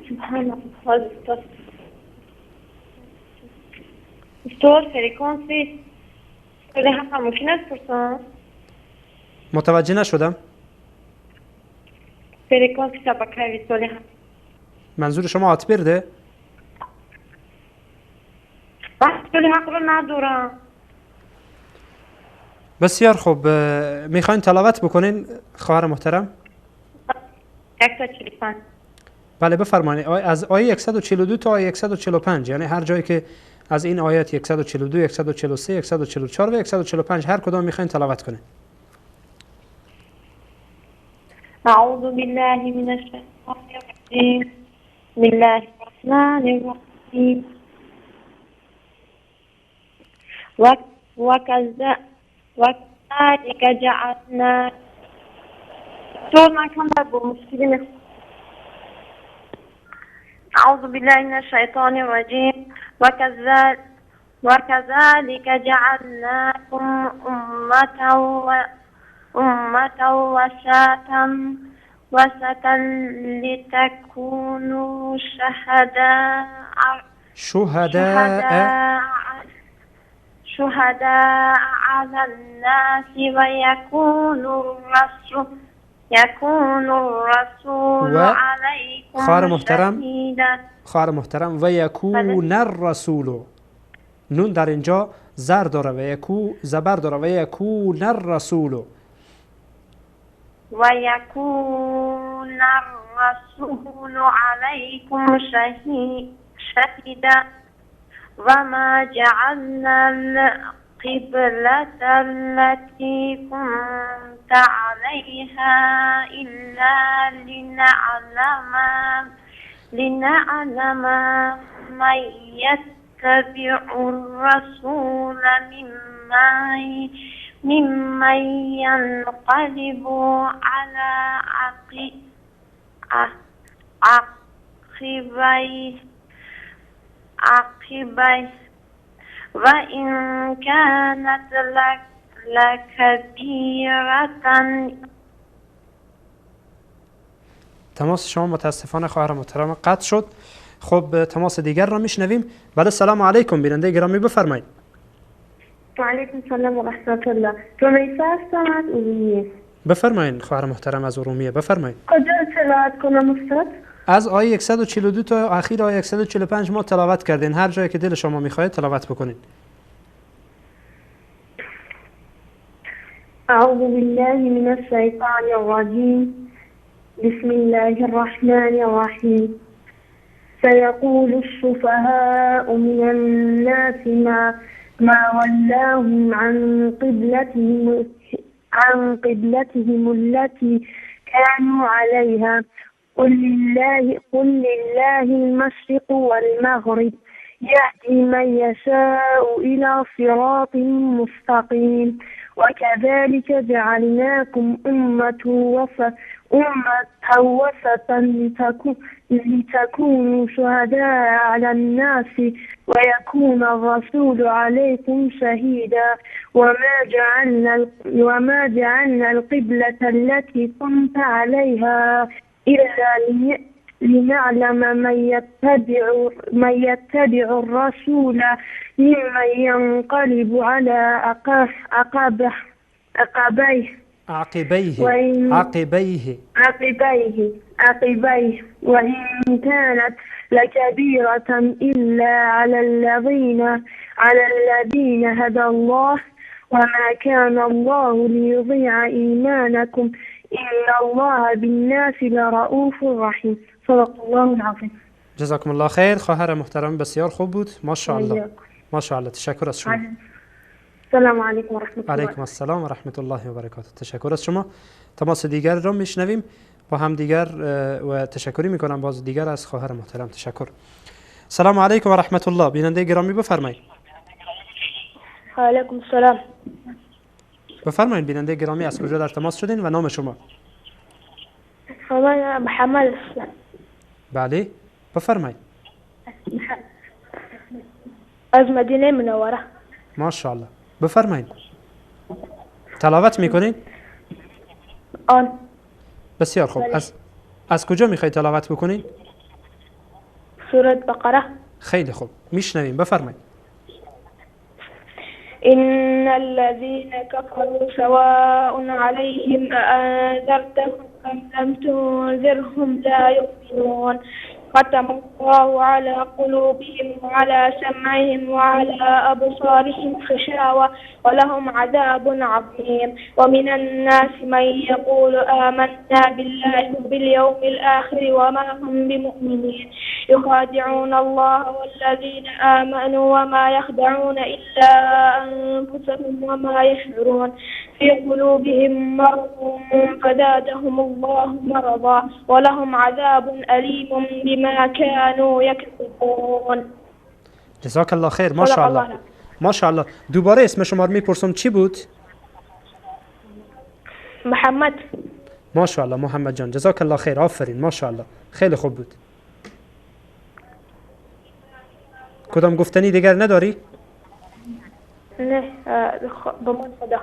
سبحان الله. استاد فرکانسی سوره حق ممکن است پرسم؟ متوجه نشدم. فرکانسی شبکه سوره حق. منظور شما آتبرده؟ حق رو ندارم. بسیار خوب، میخواین تلاوت بکنین خواهر محترم؟ 145. بله بفرمایید. از آیه 142 تا آیه 145، یعنی هر جایی که از این آیات 142، 143، 144 و 145 هر کدام میخواین تلاوت کنین. اعوذ بالله من الشیطان الرجیم. بسم الله الرحمن الرحیم. وكذلك جعلنا. أعوذ بالله من الشيطان الرجيم. وكذلك جعلناكم أمة وسطا لتكونوا شهداء على الناس ويكون الرسول عليكم شهيدا. خواهر محترم و یکون الرسول، نون در اینجا زر داره و یکو زبر داره و یکون الرسول. و یکون الرسول علیکم شهیدا وما جعلنا القبلة التي كنت عليها إلا لنعلم من يتبع الرسول ممن ينقلب على عقبيه وإن كانت لكبيرة. تماس شما متاسفانه خواهر محترم قطع شد. خب تماس دیگر را میشنویم. بله سلام علیکم، بیننده گرامی بفرمایید. و علیکم السلام و رحمت الله. رمیسا هستم از ارومیه. بفرمایید خواهر محترم از ارومیه، بفرمایید. کجا تلاوت کنم استاد؟ از آیه 142 تا اخیر آیه 145 ما تلاوت کردین. هر جایی که دل شما میخواهد تلاوت بکنین. اعوذ بالله من الشیطان الرجیم. بسم الله الرحمن الرحیم. سيقول السفهاء من الناس ما ولاهم عن قبلتهم التي كانوا عليها. قل لله المشرق والمغرب يهدي من يشاء إلى صراط مستقيم. وكذلك جعلناكم أمة وسطا لتكونوا شهداء على الناس ويكون الرسول عليكم شهيدا. وما جعلنا القبلة التي كنت عليها إلا لنعلم من يتبع الرسول ممن ينقلب على عقبيه وإن كانت لكبيرة إلا على الذين هدى الله. وما كان الله ليضيع إيمانكم إن الله بالناس لرؤوف رحیم. صدق الله العظیم. جزاکم الله خیر خواهر محترم، بسیار خوب بود، ماشاءالله ماشاءالله. تشکر از شما. السلام علیکم و رحمت الله. علیکم السلام و رحمت الله و برکاته. تشکر از شما. تماس دیگر را میشنویم با هم دیگر و تشکری میکنم باز دیگر از خواهر محترم. تشکر. سلام علیکم و رحمت الله. بیننده گرامی بفرمایید. علیکم السلام. بفرمایید بیننده گرامی، از کجا در تماس شدین و نام شما؟ من محمد هستم. بله بفرمایید. از مدینه منوره. ماشاءالله. بفرمایید. تلاوت میکنین؟ آن. بسیار خوب. از کجا میخوای تلاوت بکنین؟ سوره بقره. خیلی خوب، میشنویم، بفرمایید. إن الذين كفروا سواء عليهم أأنذرتهم أم لم تنذرهم لا يؤمنون. ختم الله على قلوبهم وعلى سمعهم وعلى أبصارهم غشاوة ولهم عذاب عظيم. ومن الناس من يقول آمنا بالله وباليوم الآخر وما هم بمؤمنين. يخادعون الله والذين آمنوا وما يخدعون إلا أنفسهم وما يشعرون. في قلوبهم مرض فزادهم الله مرضا ولهم عذاب أليم بما كانوا يكذبون. جزاک الله خیر. ماشاءالله ماشاءالله. دوباره اسم شما رو میپرسم، چی بود؟ محمد. ماشاءالله محمد جان، جزاک الله خیر، آفرین، ماشاءالله، خیلی خوب بود. کدام گفتنی دیگر نداری؟ نه، به من خدا.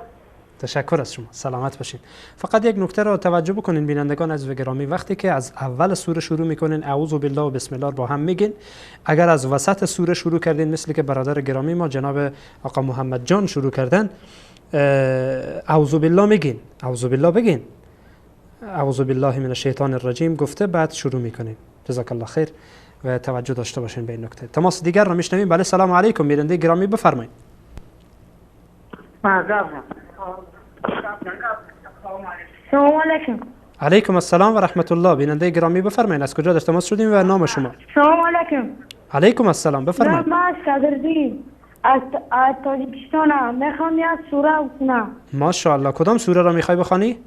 تشکر از شما، سلامت باشین. فقط یک نکته را توجه بکنین بینندگان عزیز و گرامی، وقتی که از اول سوره شروع میکنین اعوذ بالله و بسم الله با هم میگین. اگر از وسط سوره شروع کردین مثل که برادر گرامی ما جناب آقا محمد جان شروع کردن، اعوذ بالله میگین، اعوذ بالله بگین، اعوذ بالله من الشیطان الرجیم گفته بعد شروع میکنین. جزاک الله خیر و توجه داشته باشین به این نکته. تماس دیگر را میشنویم. بله سلام علیکم بیننده گرامی بفرمایید. سلام علیکم. علیکم السلام و رحمت الله. بیننده گرامی بفرمایید از کجا در تماس شدیم و نام شما؟ سلام علیکم. علیکم السلام بفرمایید. من صدرالدین از تاجیکستان میخوام یک سوره بخونم. ماشاءالله. کدام سوره را میخوای بخوانی؟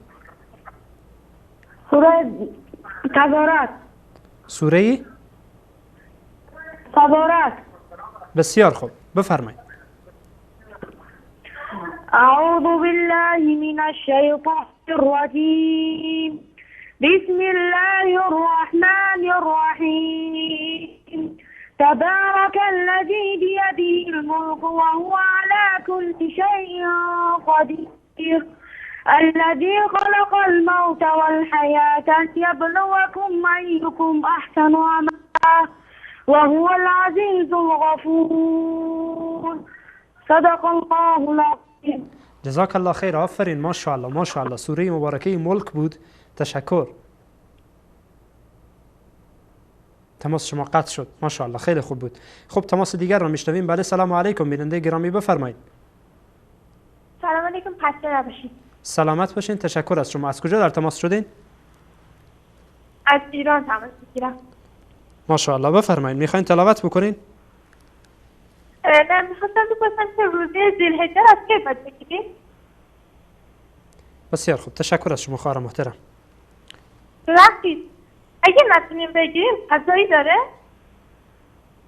سوره تبارک. سوره تبارک. بسیار خوب بفرمایید. أعوذ بالله من الشيطان الرجيم. بسم الله الرحمن الرحيم. تبارك الذي بيده الملك وهو على كل شيء قدير الذي خلق الموت والحياة ليبلوكم أيكم أحسن عملا وهو العزيز الغفور. صدق الله العظیم. جزاک الله خیر. آفرین، ماشاءالله ماشاءالله. سوره مبارکه ملک بود. تشکر. تماس شما قطع شد. ماشاءالله خیلی خوب بود. خب تماس دیگر را میشنویم. بله، سلام علیکم. بیننده گرامی بفرمایید. سلام علیکم، خسته نباشید. سلامت باشین. تشکر از شما. از کجا در تماس شدین؟ از ایران تماس میگیرم. ماشاءالله، بفرمایید. میخواین تلاوت بکنین؟ نه، میخواستم بپرسم که روزه ذوالحجه از کی باید بگیریم؟ بسیار خوب، تشکر از شما خواهر محترم. ببخشید اگه نتونیم بگیریم قضایی داره؟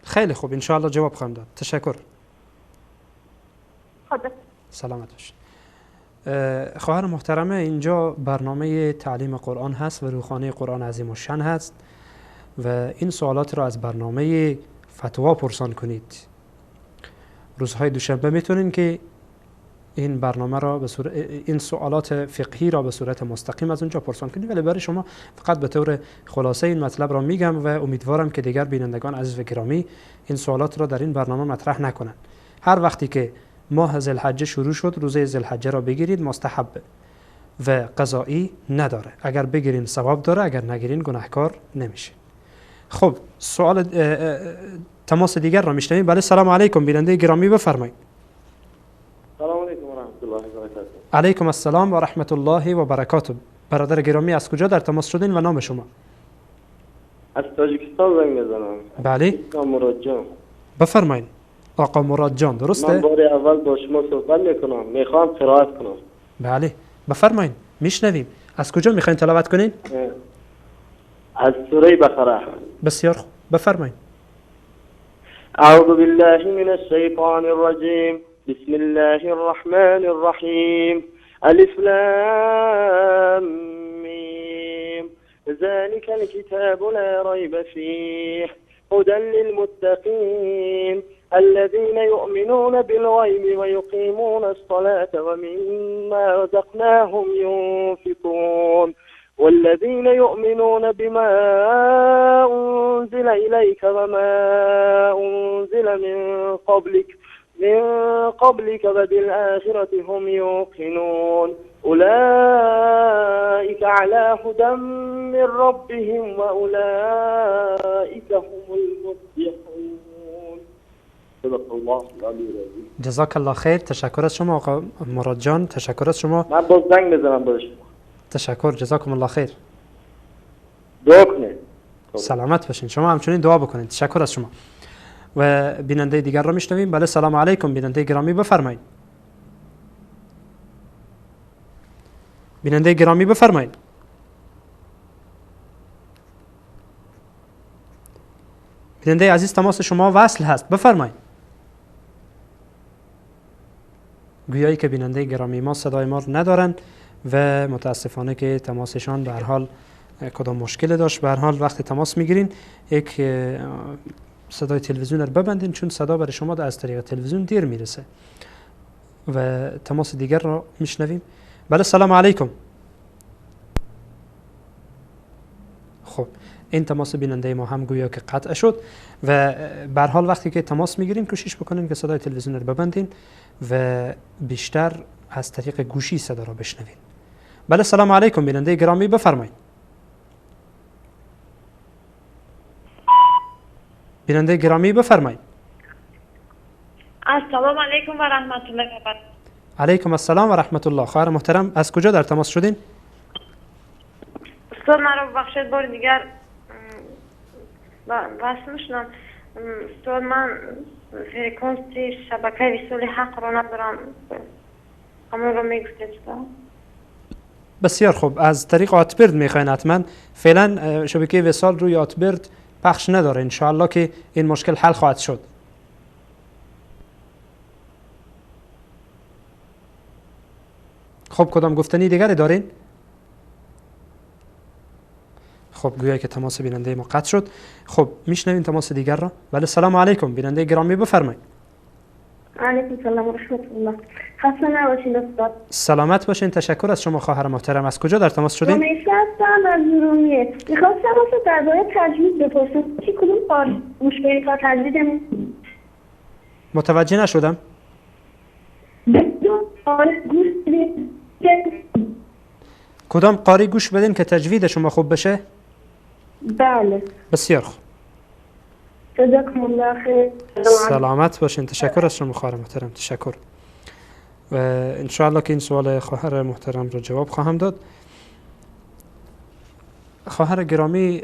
خیلی خوب، انشاءالله جواب خواهم داد. تشکر. خدا سلامت باشید. خواهر محترمه، اینجا برنامه تعلیم قرآن هست و روخانه قرآن عظیم الشأن هست و این سوالات را از برنامه فتوا پرسان کنید. روزهای دوشنبه میتونین که این برنامه را به صورت این سوالات فقهی را به صورت مستقیم از اونجا پرسان کنید، ولی برای شما فقط به طور خلاصه این مطلب را میگم و امیدوارم که دیگر بینندگان عزیز و گرامی این سوالات را در این برنامه مطرح نکنند. هر وقتی که ماه ذوالحجه شروع شد، روزه ذوالحجه را بگیرید، مستحب و قضایی نداره. اگر بگیرین ثواب داره، اگر نگیرین گناهکار نمیشه. خب سوال تماس دیگر را میشنویم. بله، سلام علیکم. بیننده گرامی بفرمایید. سلام علیکم و رحمت الله و برکاته. علیکم السلام و رحمت الله و برکاته. برادر گرامی از کجا در تماس شدین و نام شما؟ از تاجیکستان زنگ میزنم. بله، مراد جان. بفرمایید آقا مراد جان، درسته؟ من بار اول با شما صحبت میکنم، میخوام قرائت کنم. بله بفرمایید، میشنویم. از کجا میخواین تلاوت کنین؟ از سوره بقره. بسیار خوب، بفرمایید. اعوذ بالله من الشیطان الرجیم، بسم الله الرحمن الرحیم، الف لام میم، ذلك الكتاب لا ریب فیه، هدى للمتقین، الذين يؤمنون بالغيب ويقيمون الصلاة ومما رزقناهم ينفقون، والذين يؤمنون بما أنزل إليك وما أنزل من قبلك وبالآخرة هم يوقنون، أولئك على هدى من ربهم وأولئك هم المفلحون. صدق الله العلی العظیم. جزاک الله خیر. تشکر از شما آقا مراد جان، تشکر از شما. من باز زنگ میزنم باز. تشکر، جزاکم الله خیر. دعا کنید. سلامت باشین. شما همچنین دعا بکنید. تشکر از شما. و بیننده دیگر را میشنویم. بله، سلام علیکم. بیننده گرامی بفرمایید. بیننده گرامی بفرمایید. بیننده عزیز تماس شما وصل هست، بفرمایید. گویایی که بیننده گرامی ما صدای ما رو ندارن و متاسفانه که تماسشان به هر حال کدام مشکل داشت. به هر حال وقتی تماس میگیرین یک صدای تلویزیون رو ببندین، چون صدا برای شما از طریق تلویزیون دیر میرسه. و تماس دیگر رو میشنویم. بله، سلام علیکم. خب این تماس بیننده ما هم گویا که قطع شد و به هر حال وقتی که تماس میگیرین کوشش بکنین که صدای تلویزیون رو ببندین و بیشتر از طریق گوشی صدا را بشنوین. بله، سلام علیکم. بیننده گرامی بفرمایید. بیننده گرامی بفرمایید. السلام علیکم و رحمت الله و برکاته. علیکم السلام و رحمت الله. خواهر محترم از کجا در تماس شدین؟ استاد مرا ببخشید بار دیگر وصل میشدم. استاد من فرکانسی شبکه وصال حق رو ندارم، همون رو میگفتید. بسیار خوب، از طریق آتبرد میخواین حتما. فعلا شبکه وصال روی آتبرد پخش نداره، انشاءالله که این مشکل حل خواهد شد. خب کدام گفتنی دیگری دارین؟ خب گویا که تماس بیننده ما قطع شد. خب میشنویم تماس دیگر را. بله سلام علیکم، بیننده گرامی بفرمایید. علیکم سلام و رحمت الله. خسته نباشین استاد. سلامت باشین. تشکر از شما خواهر محترم. از کجا در تماس شدین؟ رمیسه هستم از ارومیه. میخواستم استاد درباره تجوید بپرسم که کدوم قاری گوش بدیم تا تجوید. متوجه نشدم. کدام قاری گوش بدین که تجوید شما خوب بشه؟ بله. بسیار خوب. جزاکم الله خیر. سلامت باشین. تشکر از شما خواهر محترم. تشکر. و انشاءالله که این سوال خواهر محترم را جواب خواهم داد. خواهر گرامی،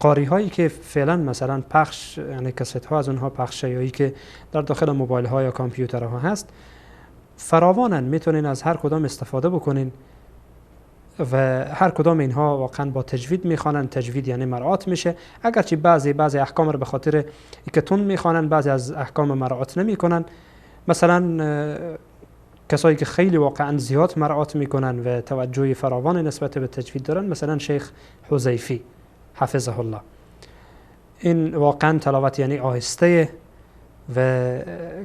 قاری هایی که فعلا مثلا پخش، یعنی کست ها از اونها پخش یایی که در داخل موبایل ها یا کامپیوترها هست فراوانن، میتونین از هر کدام استفاده بکنین و هر کدام اینها واقعا با تجوید میخوانن. تجوید یعنی مراعات میشه، اگرچه بعضی احکام رو به خاطر اینکه تون میخوانن بعضی از احکام مراعات نمیکنن. مثلا کسایی که خیلی واقعا زیاد مراعات میکنن و توجه فراوان نسبت به تجوید دارن، مثلا شیخ حذیفی حفظه الله، این واقعا تلاوت یعنی آهسته، و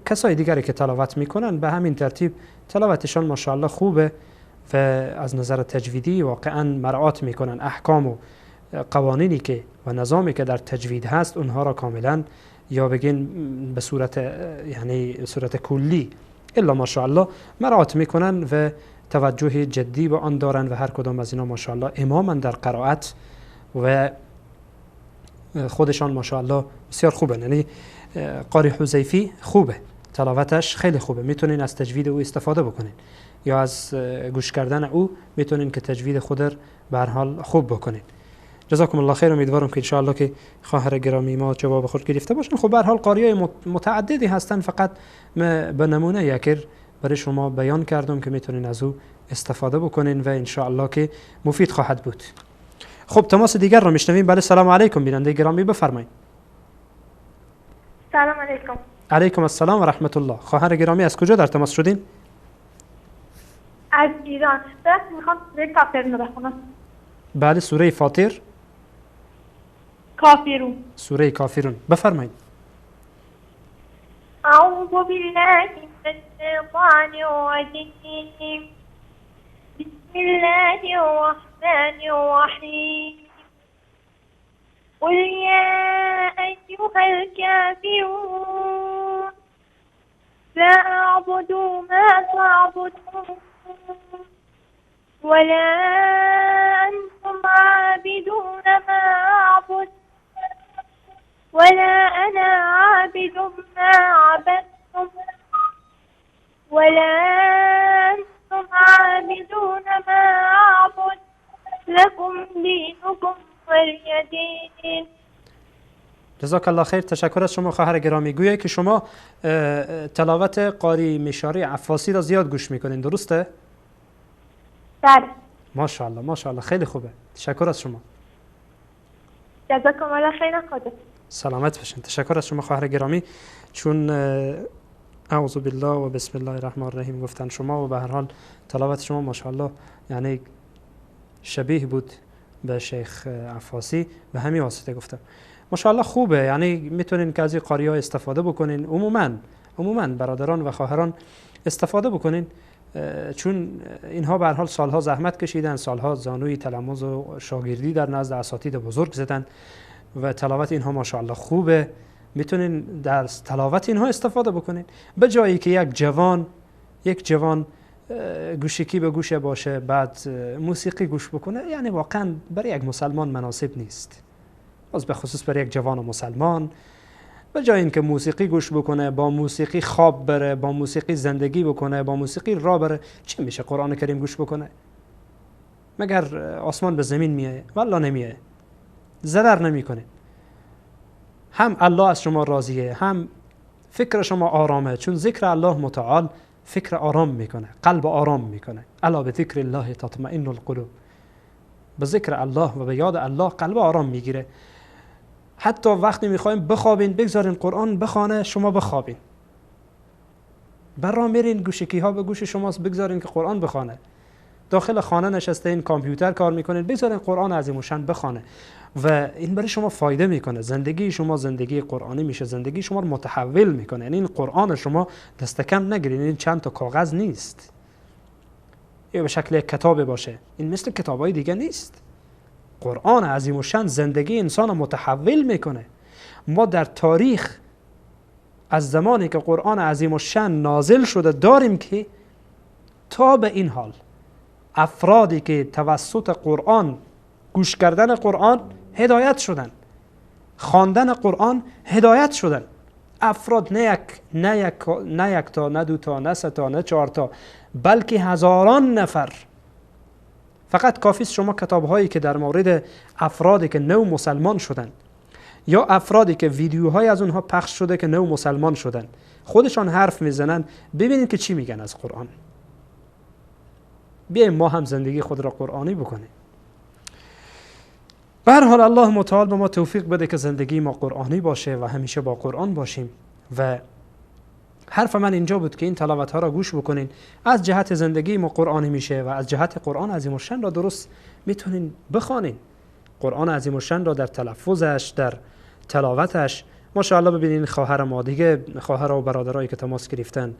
کسای دیگری که تلاوت میکنن به همین ترتیب تلاوتشان ماشاءالله خوبه و از نظر تجویدی واقعا مراعات میکنن. احکام و قوانینی که و نظامی که در تجوید هست اونها را کاملا یا بگین به صورت یعنی صورت کلی الا ماشاءالله مراعات میکنن و توجه جدی به آن دارن و هر کدام از اینا ماشاءالله اماما در قرائت و خودشان ماشاءالله بسیار خوبن. یعنی قاری حذیفی خوبه، تلاوتش خیلی خوبه، میتونین از تجوید او استفاده بکنین یا از گوش کردن او میتونین که تجوید خود را به هر حال خوب بکنین. جزاکم الله خیر. امیدوارم که انشاءالله که خواهر گرامی ما جواب خود گرفته باشن. خب به هر حال قاریای متعددی هستن، فقط به نمونه یکر برای شما بیان کردم که میتونین از او استفاده بکنین و انشاءالله که مفید خواهد بود. خب تماس دیگر رو میشنویم. بله سلام علیکم، بیننده گرامی بفرمایید. سلام علیکم. علیکم السلام و رحمت الله. خواهر گرامی از کجا در تماس شدین؟ از ایران. بس میخوام سوره کافرون رو بخونم. بله سوره فاطر. کافرون. سوره کافرون بفرمایید. اعوذ بالله من الشیطان الرجیم. بسم الله الرحمن الرحیم. قل یا ایها الكافرون لا أعبد ما تعبدون ولا أنتم عابدون ما أعبد ولا أنا عابد ما عبدتم ولا أنتم عابدون ما أعبد لكم دينكم ولي دين. جزاک الله خیر. تشکر از شما خواهر گرامی. گویا که شما تلاوت قاری مشاری عفاسی را زیاد گوش میکنین، درسته؟ بله. ماشاءالله ماشاءالله، خیلی خوبه. تشکر از شما. جزاکم الله خیر. خدا سلامت باشین. تشکر از شما خواهر گرامی. چون اعوذ بالله و بسم الله الرحمن الرحیم گفتن شما و به هر حال تلاوت شما ماشاءالله یعنی شبیه بود به شیخ عفاسی، به همین واسطه گفتم. ماشاءالله خوبه، یعنی میتونین که از این قاری ها استفاده بکنین. عموما برادران و خواهران استفاده بکنین، چون اینها به هر حال سالها زحمت کشیدن، سالها زانوی تلمذ و شاگردی در نزد اساتید بزرگ زدن و تلاوت اینها ماشاءالله خوبه. میتونین در تلاوت اینها استفاده بکنین به جایی که یک جوان گوشکی به گوشه باشه بعد موسیقی گوش بکنه، یعنی واقعا برای یک مسلمان مناسب نیست. باز به خصوص برای یک جوان مسلمان، به جای اینکه موسیقی گوش بکنه، با موسیقی خواب بره، با موسیقی زندگی بکنه، با موسیقی راه بره، چی میشه قرآن کریم گوش بکنه؟ مگر آسمان به زمین میایه؟ والله نمیایه، ضرر نمیکنه. هم الله از شما راضیه، هم فکر شما آرامه، چون ذکر الله متعال فکر آرام میکنه، قلب آرام میکنه. الا به ذکر الله تطمئن القلوب. به ذکر الله و به یاد الله قلب آرام میگیره. حتی وقتی میخوایم بخوابین، بگذارین قرآن بخوانه، شما بخوابین. برا میرین گوشکی ها به گوش شماست، بگذارین که قرآن بخوانه. داخل خانه نشسته این کامپیوتر کار میکنین، بذارین قرآن عظیم الشان بخوانه و این برای شما فایده میکنه. زندگی شما زندگی قرآنی میشه، زندگی شما رو متحول میکنه. یعنی این قرآن شما دست کم نگیرین، این چند تا کاغذ نیست یا به شکل یک کتاب باشه، این مثل کتابای دیگه نیست. قرآن عظیم الشان زندگی انسان رو متحول میکنه. ما در تاریخ از زمانی که قرآن عظیم الشان نازل شده داریم که تا به این حال افرادی که توسط قرآن، گوش کردن قرآن هدایت شدن، خواندن قرآن هدایت شدن. افراد نه یک تا، نه دو تا، نه سه تا، نه چهار تا، بلکه هزاران نفر. فقط کافیست شما کتاب هایی که در مورد افرادی که نو مسلمان شدن یا افرادی که ویدیوهای از اونها پخش شده که نو مسلمان شدن، خودشان حرف میزنن، ببینید که چی میگن از قرآن. بیایم ما هم زندگی خود را قرآنی بکنیم. به هر حال الله متعال به ما توفیق بده که زندگی ما قرآنی باشه و همیشه با قرآن باشیم. و حرف من اینجا بود که این تلاوت ها را گوش بکنین، از جهت زندگی ما قرآنی میشه و از جهت قرآن عظیم الشان را درست میتونین بخوانین. قرآن عظیم الشان را در تلفظش، در تلاوتش، ماشاءالله. ببینین خواهر ما دیگه، خواهر و برادرایی که تماس گرفتن،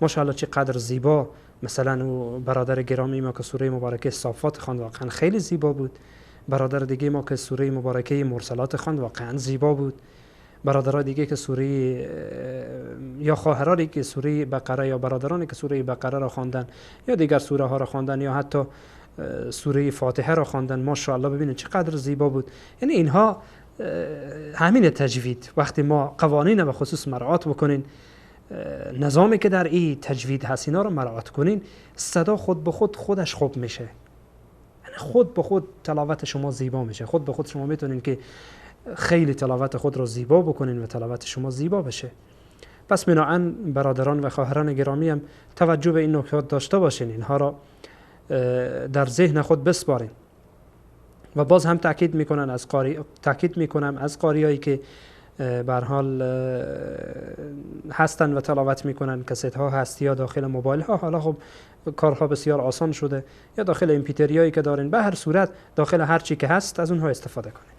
ماشاءالله چقدر زیبا. مثلا او برادر گرامی ما که سوره مبارکه صافات خواند، واقعا خیلی زیبا بود. برادر دیگه ما که سوره مبارکه مرسلات خواند، واقعا زیبا بود. برادرای دیگه که سوره یا خواهرانی که سوره بقره یا برادرانی که سوره بقره را خواندن یا دیگر سوره ها را خواندن یا حتی سوره فاتحه را خواندن، ماشاءالله ببینید چقدر زیبا بود. یعنی اینها همین تجوید. وقتی ما قوانین به خصوص مراعات بکنین، نظامی که در این تجوید هست اینا رو مراعات کنین، صدا خود به خود خودش خوب میشه. یعنی خود به خود تلاوت شما زیبا میشه. خود به خود شما میتونین که خیلی تلاوت خود رو زیبا بکنین و تلاوت شما زیبا بشه. پس بناءً برادران و خواهران گرامی هم توجه به این نکات داشته باشین، اینها را در ذهن خود بسپارین. و باز هم تاکید میکنم از قاریایی که به هر حال هستن و تلاوت میکنن، کست ها هست یا داخل موبایل ها، حالا خب کارها بسیار آسان شده، یا داخل امپیتریایی که دارین، به هر صورت داخل هر چی که هست از اونها استفاده کنین.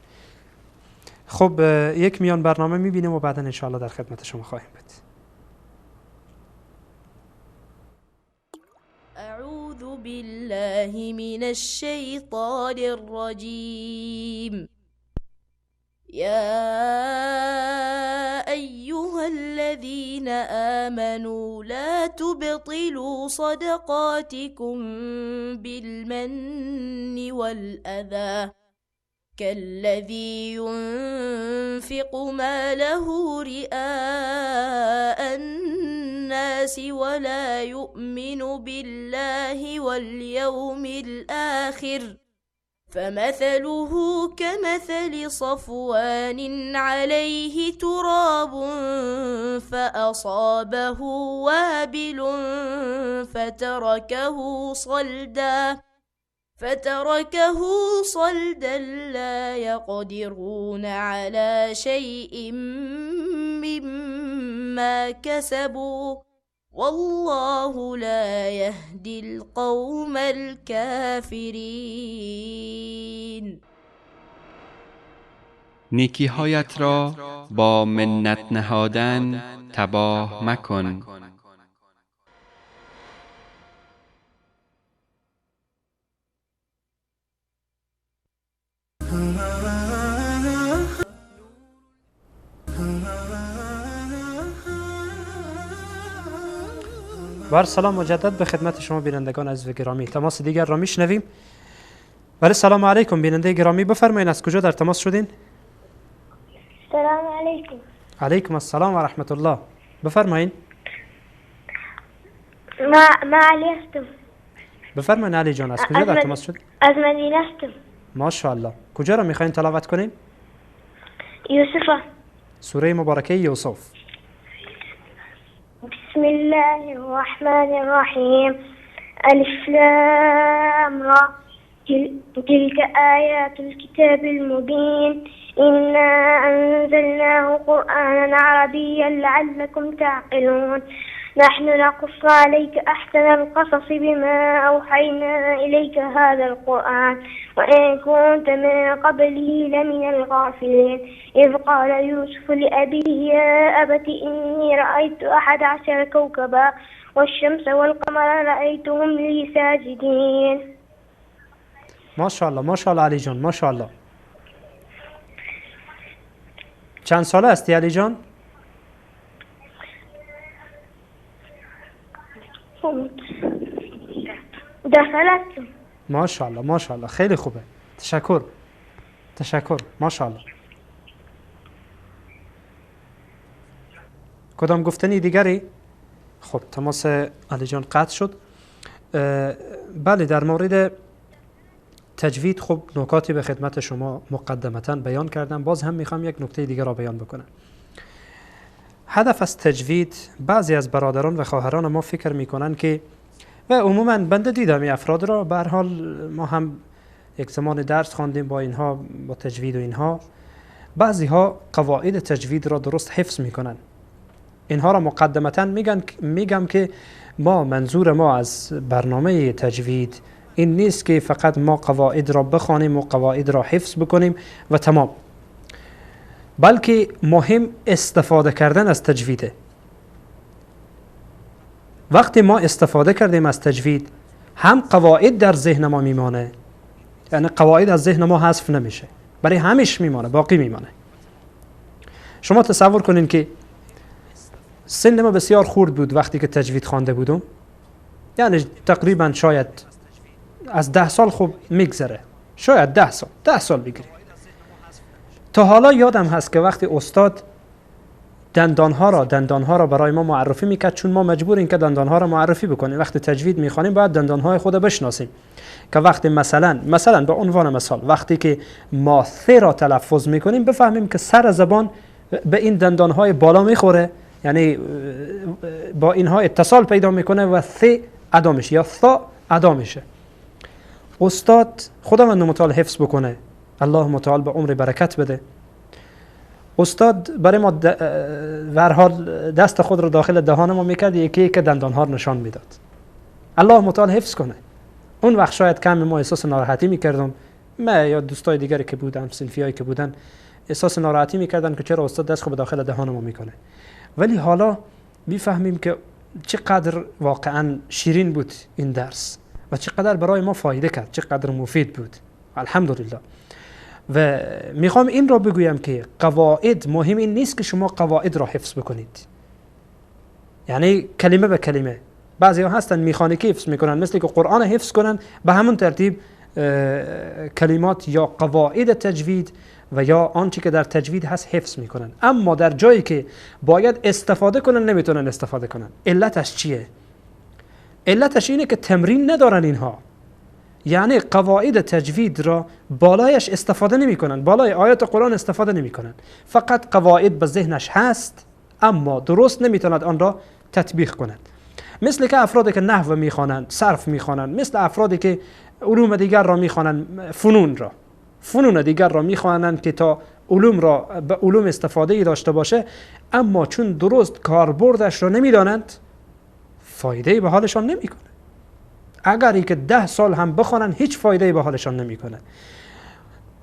خب یک میان برنامه میبینیم و بعدا انشاءالله در خدمت شما خواهیم بود. اعوذ بالله من الشیطان الرجیم. يا أيها الذين آمنوا لا تبطلوا صدقاتكم بالمن والأذى كالذي ينفق ماله رئاء الناس ولا يؤمن بالله واليوم الآخر فمثله كمثل صفوان عليه تراب فأصابه وابل فتركه صلدا لا يقدرون على شيء مما كسبوا والله لا يهدي القوم الكافرين. نیکی‌هایت را با منت نهادن تباه مکن. بر سلام مجدد به خدمت شما بینندگان عزیز و گرامی. تماس دیگر را میشنویم. بله سلام علیکم بیننده گرامی، بفرمایید از کجا در تماس شدین؟ سلام علیکم. علیکم السلام و رحمت الله. بفرمایید. ما علی هستم. بفرمایید علی جان، از کجا در تماس شدین؟ از مدینه هستم. ماشاءالله. کجا را میخواین تلاوت کنین؟ یوسف. سوره مبارکه یوسف. بسم الله الرحمن الرحیم. الف لام را. تلك آیات الكتاب المبین. إنا أنزلناه قرآنا عربيا لعلكم تعقلون. نحن نقص عليك أحسن القصص بما أوحينا إليك هذا القرآن وإن كنت من قبله لمن الغافلين. إذ قال يوسف لأبيه يا أبت إني رأيت 11 كوكبا والشمس والقمر رأيتهم لي ساجدين. ماشاءالله ماشاءالله علی جان، ماشاءالله. چند ساله هستی علی جان؟ 10 ساله هستم. ماشاءالله ماشاءالله، خیلی خوبه. تشکر تشکر، ماشاءالله. کدام گفتنی دیگری؟ خب تماس علی جان قطع شد. بله، در مورد تجوید خب نکاتی به خدمت شما مقدمتاً بیان کردم. باز هم میخوام یک نکته دیگر را بیان بکنم. هدف از تجوید، بعضی از برادران و خواهران ما فکر میکنن که، و عموما بنده دیدم این افراد را، به هر حال ما هم یک زمان درس خواندیم با اینها، با تجوید و اینها، بعضی ها قواعد تجوید را درست حفظ میکنن. اینها را مقدمتاً میگم که ما منظور ما از برنامه تجوید این نیست که فقط ما قواعد را بخوانیم و قواعد را حفظ بکنیم و تمام، بلکه مهم استفاده کردن از تجویده. وقتی ما استفاده کردیم از تجوید، هم قواعد در ذهن ما میمانه، یعنی قواعد از ذهن ما حذف نمیشه، برای همیش میمانه، باقی میمانه. شما تصور کنین که سن ما بسیار خرد بود وقتی که تجوید خوانده بودم، یعنی تقریبا شاید از 10 سال خوب میگذره، شاید 10 سال، 10 سال بگیریم. تا حالا یادم هست که وقتی استاد دندانها را برای ما معرفی میکرد، چون ما مجبوریم که دندانها را معرفی بکنیم. وقتی تجوید میخوانیم باید دندانهای خود بشناسیم، که وقتی مثلا به عنوان مثال وقتی که ما ث را تلفظ میکنیم بفهمیم که سر زبان به این دندانهای بالا میخوره، یعنی با اینها اتصال پیدا میکنه و ث ادا میشه یا ث ادا میشه. استاد خداوند متعال حفظ بکنه، الله متعال به عمر برکت بده، استاد برای ما به حال دست خود رو داخل دهان ما میکرد، یکی که دندانها رو نشان میداد. الله متعال حفظ کنه. اون وقت شاید کم ما احساس ناراحتی میکردم، ما یا دوستای دیگری که بودن، صنفیایی که بودن، احساس ناراحتی میکردن که چرا استاد دست خود به داخل دهان ما میکنه. ولی حالا میفهمیم که چقدر واقعا شیرین بود این درس و چقدر برای ما فایده کرد، چقدر مفید بود، الحمدلله. و میخوام این را بگویم که قواعد مهم این نیست که شما قواعد را حفظ بکنید، یعنی کلمه به کلمه. بعضی ها هستن میخانیکی حفظ میکنن، مثل که قرآن حفظ کنن، به همون ترتیب کلمات یا قواعد تجوید و یا آنچه که در تجوید هست حفظ میکنن، اما در جایی که باید استفاده کنن نمیتونن استفاده کنن. علتش چیه؟ علتش اینه که تمرین ندارن اینها، یعنی قواعد تجوید را بالایش استفاده نمی کنن، بالای آیات قرآن استفاده نمی کنن، فقط قواعد به ذهنش هست اما درست نمیتوند آن را تطبیق کند. مثل که افرادی که نحو میخوانند، صرف میخوانند، مثل افرادی که علوم دیگر را میخوانند، فنون دیگر را میخوانند که تا علوم را به علوم استفاده ای داشته باشه، اما چون درست کاربردش را نمیدانند فایده به حالشان نمیکنه. اگر ای که 10 سال هم بخوانند هیچ فایده به حالشان نمیکنه.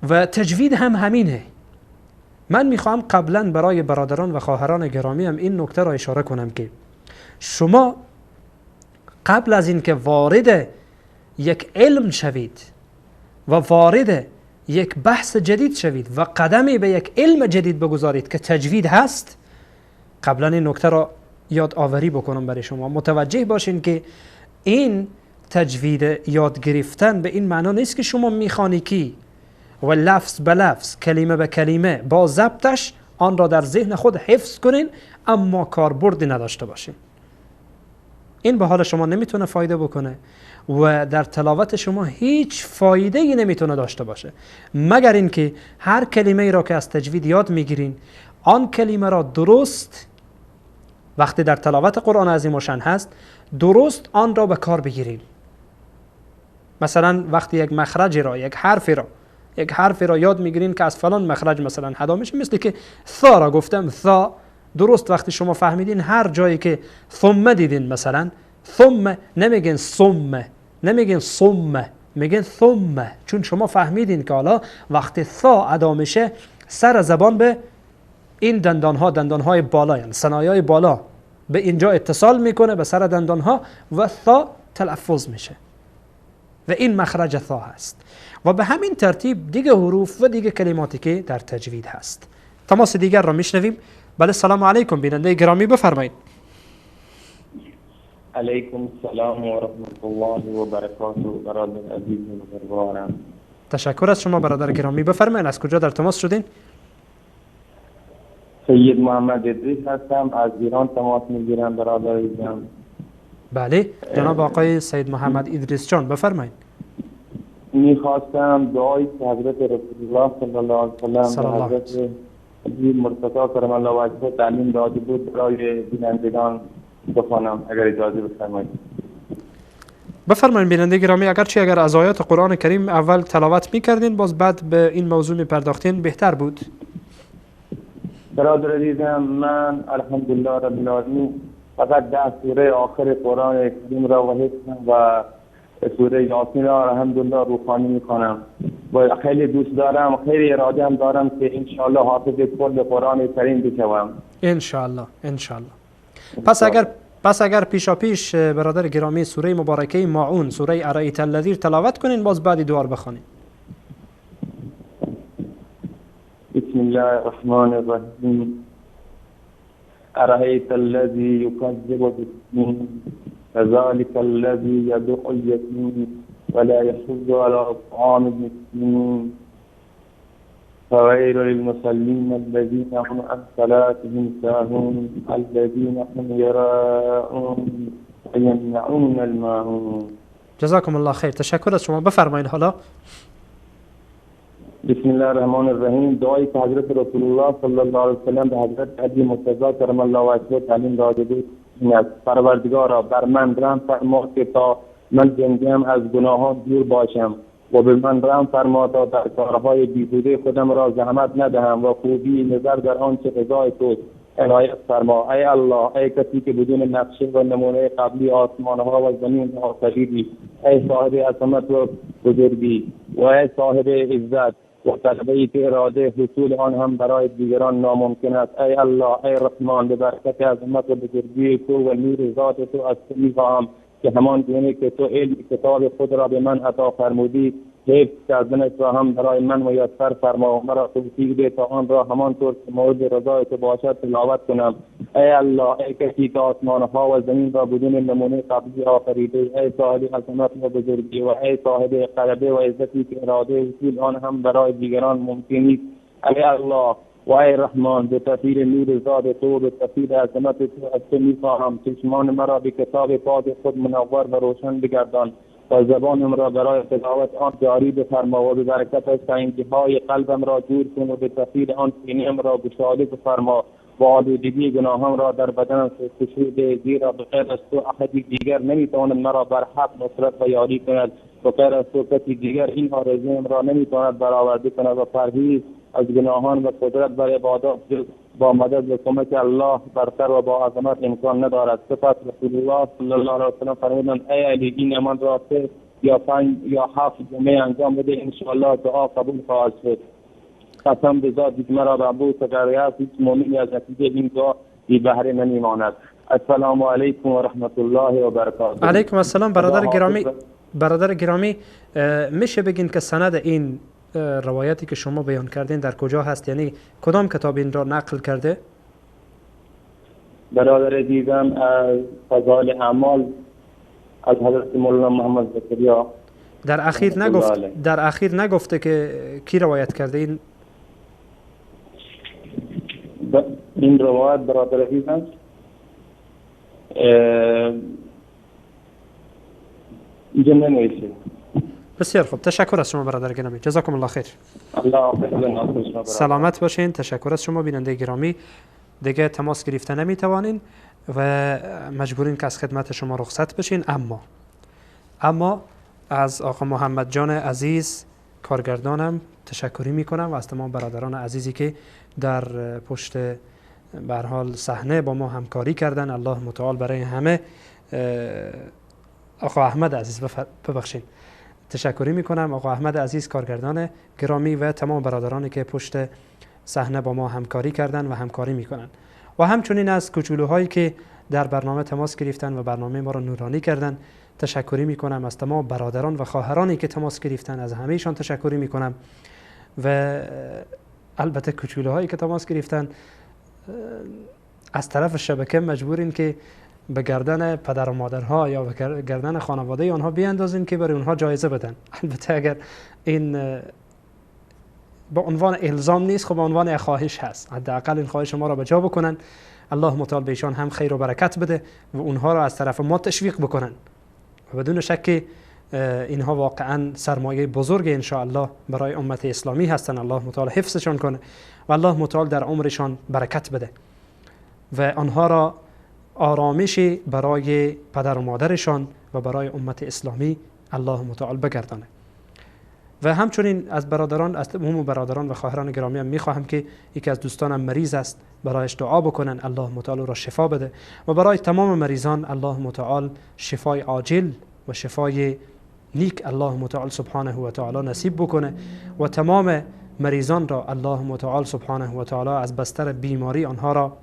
و تجوید هم همینه. من میخوام قبلا برای برادران و خواهران گرامی هم این نکته را اشاره کنم که شما قبل از اینکه وارد یک علم شوید و وارد یک بحث جدید شوید و قدمی به یک علم جدید بگذارید که تجوید هست، قبلا این نکته را یاد آوری بکنم برای شما. متوجه باشین که این تجوید یاد گرفتن به این معنا نیست که شما میخانیکی و لفظ به لفظ، کلمه به کلمه با ضبطش آن را در ذهن خود حفظ کنین اما کاربردی نداشته باشین. این به حال شما نمیتونه فایده بکنه و در تلاوت شما هیچ فایده ای نمیتونه داشته باشه، مگر اینکه هر کلمه ای را که از تجوید یاد میگیرین آن کلمه را درست وقتی در تلاوت قرآن عظیم الشأن هست درست آن را به کار بگیریم. مثلا وقتی یک مخرج را، یک حرفی را یاد میگیرین که از فلان مخرج مثلا ادا میشه، مثل که ثا را گفتم، ثا درست وقتی شما فهمیدین، هر جایی که ثم دیدین، مثلا ثم نمیگین ثم، نمیگین ثم، میگین ثم، چون شما فهمیدین که حالا وقتی ثا ادا میشه سر زبان به این دندانها، دندانهای بالا، یعنی ثنایای بالا به اینجا اتصال میکنه به سر دندانها و ثا تلفظ میشه و این مخرج ثا هست. و به همین ترتیب دیگه حروف و دیگه کلماتی که در تجوید هست. تماس دیگر را میشنویم. بله، سلام علیکم بیننده گرامی، بفرمایید. علیکم السلام و رحمت الله و برکاته. برادر عزیز بزرگوارم، تشکر از شما برادر گرامی، بفرمایید از کجا در تماس شدین؟ سید محمد ادریس هستم، از ایران تماس میگیرم برادر عزیزم. بله جناب آقای سید محمد ادریس جان، بفرمایید. میخواستم دعایی که حضرت رسول الله صلی الله علیه و سلم به حضرت علی مرتضی کرم الله وجهه تعلیم داده بود برای بینندگان بخوانم، اگر اجازه بفرمایید. بفرمایید بیننده گرامی، اگرچه اگر از آیات قرآن کریم اول تلاوت میکردین باز بعد به این موضوع میپرداختین بهتر بود. برادر عزیزم، من الحمدلله رب العالمین فقط 10 سوره آخر قرآن کریم را و حفظم و سوره یاسین را الحمدلله روخوانی میکنم و خیلی دوست دارم، خیلی اراده هم دارم که انشالله حافظ کل قرآن کریم بشوم. انشالله انشالله. پس اگر پیشا پیش برادر گرامی سوره مبارکه ماعون، سوره ارایت الذی تلاوت کنین، باز بعدی دوار بخوانین. بسم الله الرحمن الرحیم. ارایت الذی یکذب بالدین فذلك الذی یدع الیتیم ولا یحض علی طعام المسکین فویل للمصلین الذین هم عن صلاتهم ساهون الذین هم یراءون ویمنعون الماعون. جزاکم الله خیر. تشکر از شما. بفرمایید حالا. بسم الله الرحمن الرحیم. دعایی که حضرت رسول الله صلی الله علیه و سلم به حضرت علی مرتضی کرم الله وجهه تعلیم داده بود این است: پروردگارا بر من رحم فرما که تا من زنده‌ام از گناهان دور باشم و به من رحم فرما تا در کارهای بیهوده خودم را زحمت ندهم و خوبی نظر در آنچه رضای توست عنایت فرما. ای الله، ای کسی که بدون نقشه و نمونه قبلی آسمانها و زمین را آفریدی، ای صاحب عظمت و بزرگی و ای صاحب عزت و طلبه که اراده حصول آن هم برای دیگران ناممکن است. ای الله، ای رحمان، به برکت عظمت و بزرگی تو و نور ذات تو از تو میخواهم که همان گونه که تو علم کتاب خود را به من عطا فرمودی حفظ کردنش را هم برای من میسر فرما و مرا توفیق ده تا آن را همانطور که مورد رضای تو باشد تلاوت کنم. ای الله، ای کسی که آسمانها و زمین را بدون نمونه قبلی آفریده، ای صاحب عظمت و بزرگی و ای صاحب غلبه و عزتی که اراده حصول آن هم برای دیگران ممکن نیست. ای الله و ای رحمان، به تاثیر نور ذات تو، به تاثیر عظمت تو از تو میخواهم چشمان مرا به کتاب پاک خود منور و روشن بگردان و زبانم را برای تلاوت آن جاری بفرما و به برکت سنگی‌های قلبم را دور کن و به تاثیر آن سینه‌ام را گشاده بفرما و آلودگی گناهان را در بدنم شستشو ده، زیرا به غیر از تو احدی دیگر نمیتواند مرا بر حق نصرت و یاری کند و غیر از تو کسی دیگر این آرزویم را نمیتواند برآورده کند و پرهیز از گناهان و قدرت بر عبادات با مدد و کمک الله برتر و با عظمت امکان ندارد. سپس رسول الله صلی الله علیه و سلم فرمودند: ای علی، این عمل را 3 یا 5 یا 7 جمعه انجام بده، انشاءالله دعا قبول خواهد شد. قسم به ذاتی که مرا معبود است، هیچ مؤمنی از نتیجه این دعا بی بهره نمیماند. السلام علیکم و رحمت الله و برکاته. علیکم السلام. برادر گرامی، میشه بگین که سند این روایتی که شما بیان کردین در کجا هست؟ یعنی کدام کتاب این را نقل کرده؟ برادر عزیزم، از فضائل اعمال از حضرت مولانا محمد زکریا. در اخیر نگفته که کی روایت کرده این؟ این روایت برادر عزیزم اینجا ننوشته. بسیار خوب، تشکر از شما برادر گرامی، جزاکم الله خیر. الله سلامت باشین. تشکر از شما بیننده گرامی. دیگه تماس گرفته نمیتوانین و مجبورین که از خدمت شما رخصت بشین. اما از آقا محمد جان عزیز کارگردانم تشکری میکنم و از تمام برادران عزیزی که در پشت به هر حال صحنه با ما همکاری کردن. الله متعال برای همه آقا احمد عزیز ببخشید تشکری میکنم. آقا احمد عزیز کارگردان گرامی و تمام برادرانی که پشت صحنه با ما همکاری کردن و همکاری میکنن و همچنین از کوچولوهایی که در برنامه تماس گرفتن و برنامه ما را نورانی کردن تشکری میکنم. از تمام برادران و خواهرانی که تماس گرفتن از همهشان تشکری میکنم و البته کوچولوهایی که تماس گرفتن از طرف شبکه مجبورین که به گردن پدر و مادرها یا به گردن خانواده آنها بیاندازین که برای اونها جایزه بدن. البته اگر این به عنوان الزام نیست، خب به عنوان خواهش هست، حداقل این خواهش ما را به جا بکنن. الله متعال به ایشان هم خیر و برکت بده و اونها را از طرف ما تشویق بکنن و بدون شک اینها واقعا سرمایه بزرگ انشاءالله برای امت اسلامی هستند. الله متعال حفظشان کنه و الله متعال در عمرشان برکت بده و آنها را آرامشی برای پدر و مادرشان و برای امت اسلامی الله متعال بگردانه. و همچنین از برادران، از عموم برادران و خواهران گرامی هم میخواهم که یکی از دوستانم مریض است برایش دعا بکنن، الله متعال را شفا بده و برای تمام مریضان الله متعال شفای عاجل و شفای نیک الله متعال سبحانه و تعالی نصیب بکنه و تمام مریضان را الله متعال سبحانه و تعالی از بستر بیماری آنها را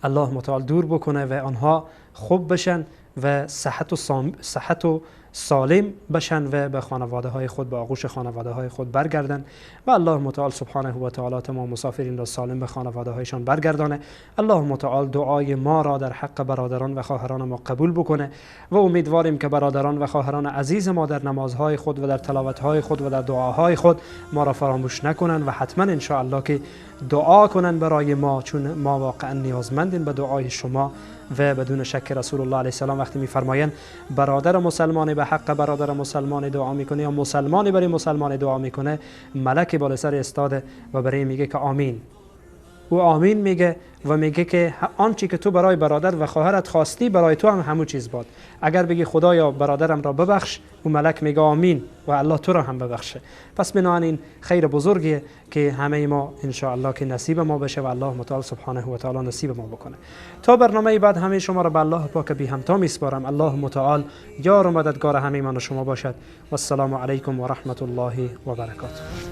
الله متعال دور بکنه و آنها خوب بشن و صحت و سالم بشن و به خانواده های خود، به آغوش خانواده های خود برگردن و الله متعال سبحانه و تعالی تمام مسافرین را سالم به خانواده هایشان برگردانه. الله متعال دعای ما را در حق برادران و خواهران ما قبول بکنه و امیدواریم که برادران و خواهران عزیز ما در نمازهای خود و در تلاوتهای خود و در دعاهای خود ما را فراموش نکنن و حتما ان شاء الله که دعا کنن برای ما، چون ما واقعا نیازمندیم به دعای شما. و بدون شک رسول الله علیه السلام وقتی میفرمایند برادر مسلمان به حق برادر مسلمان دعا میکنه یا مسلمانی برای مسلمان دعا میکنه، ملک بالا سر استاده و برای میگه که آمین. او آمین میگه و میگه که آنچه که تو برای برادر و خواهرت خواستی برای تو هم همون چیز باد. اگر بگی خدایا برادرم را ببخش، او ملک میگه آمین و الله تو را هم ببخشه. پس بنابراین خیر بزرگیه که همه ما ان شاء الله که نصیب ما بشه و الله متعال سبحانه و تعالی نصیب ما بکنه. تا برنامه بعد همه شما را به الله پاک بی همتا میسپارم. الله متعال یار و مددگار همه من و شما باشد. و السلام علیکم و رحمت الله و برکاته.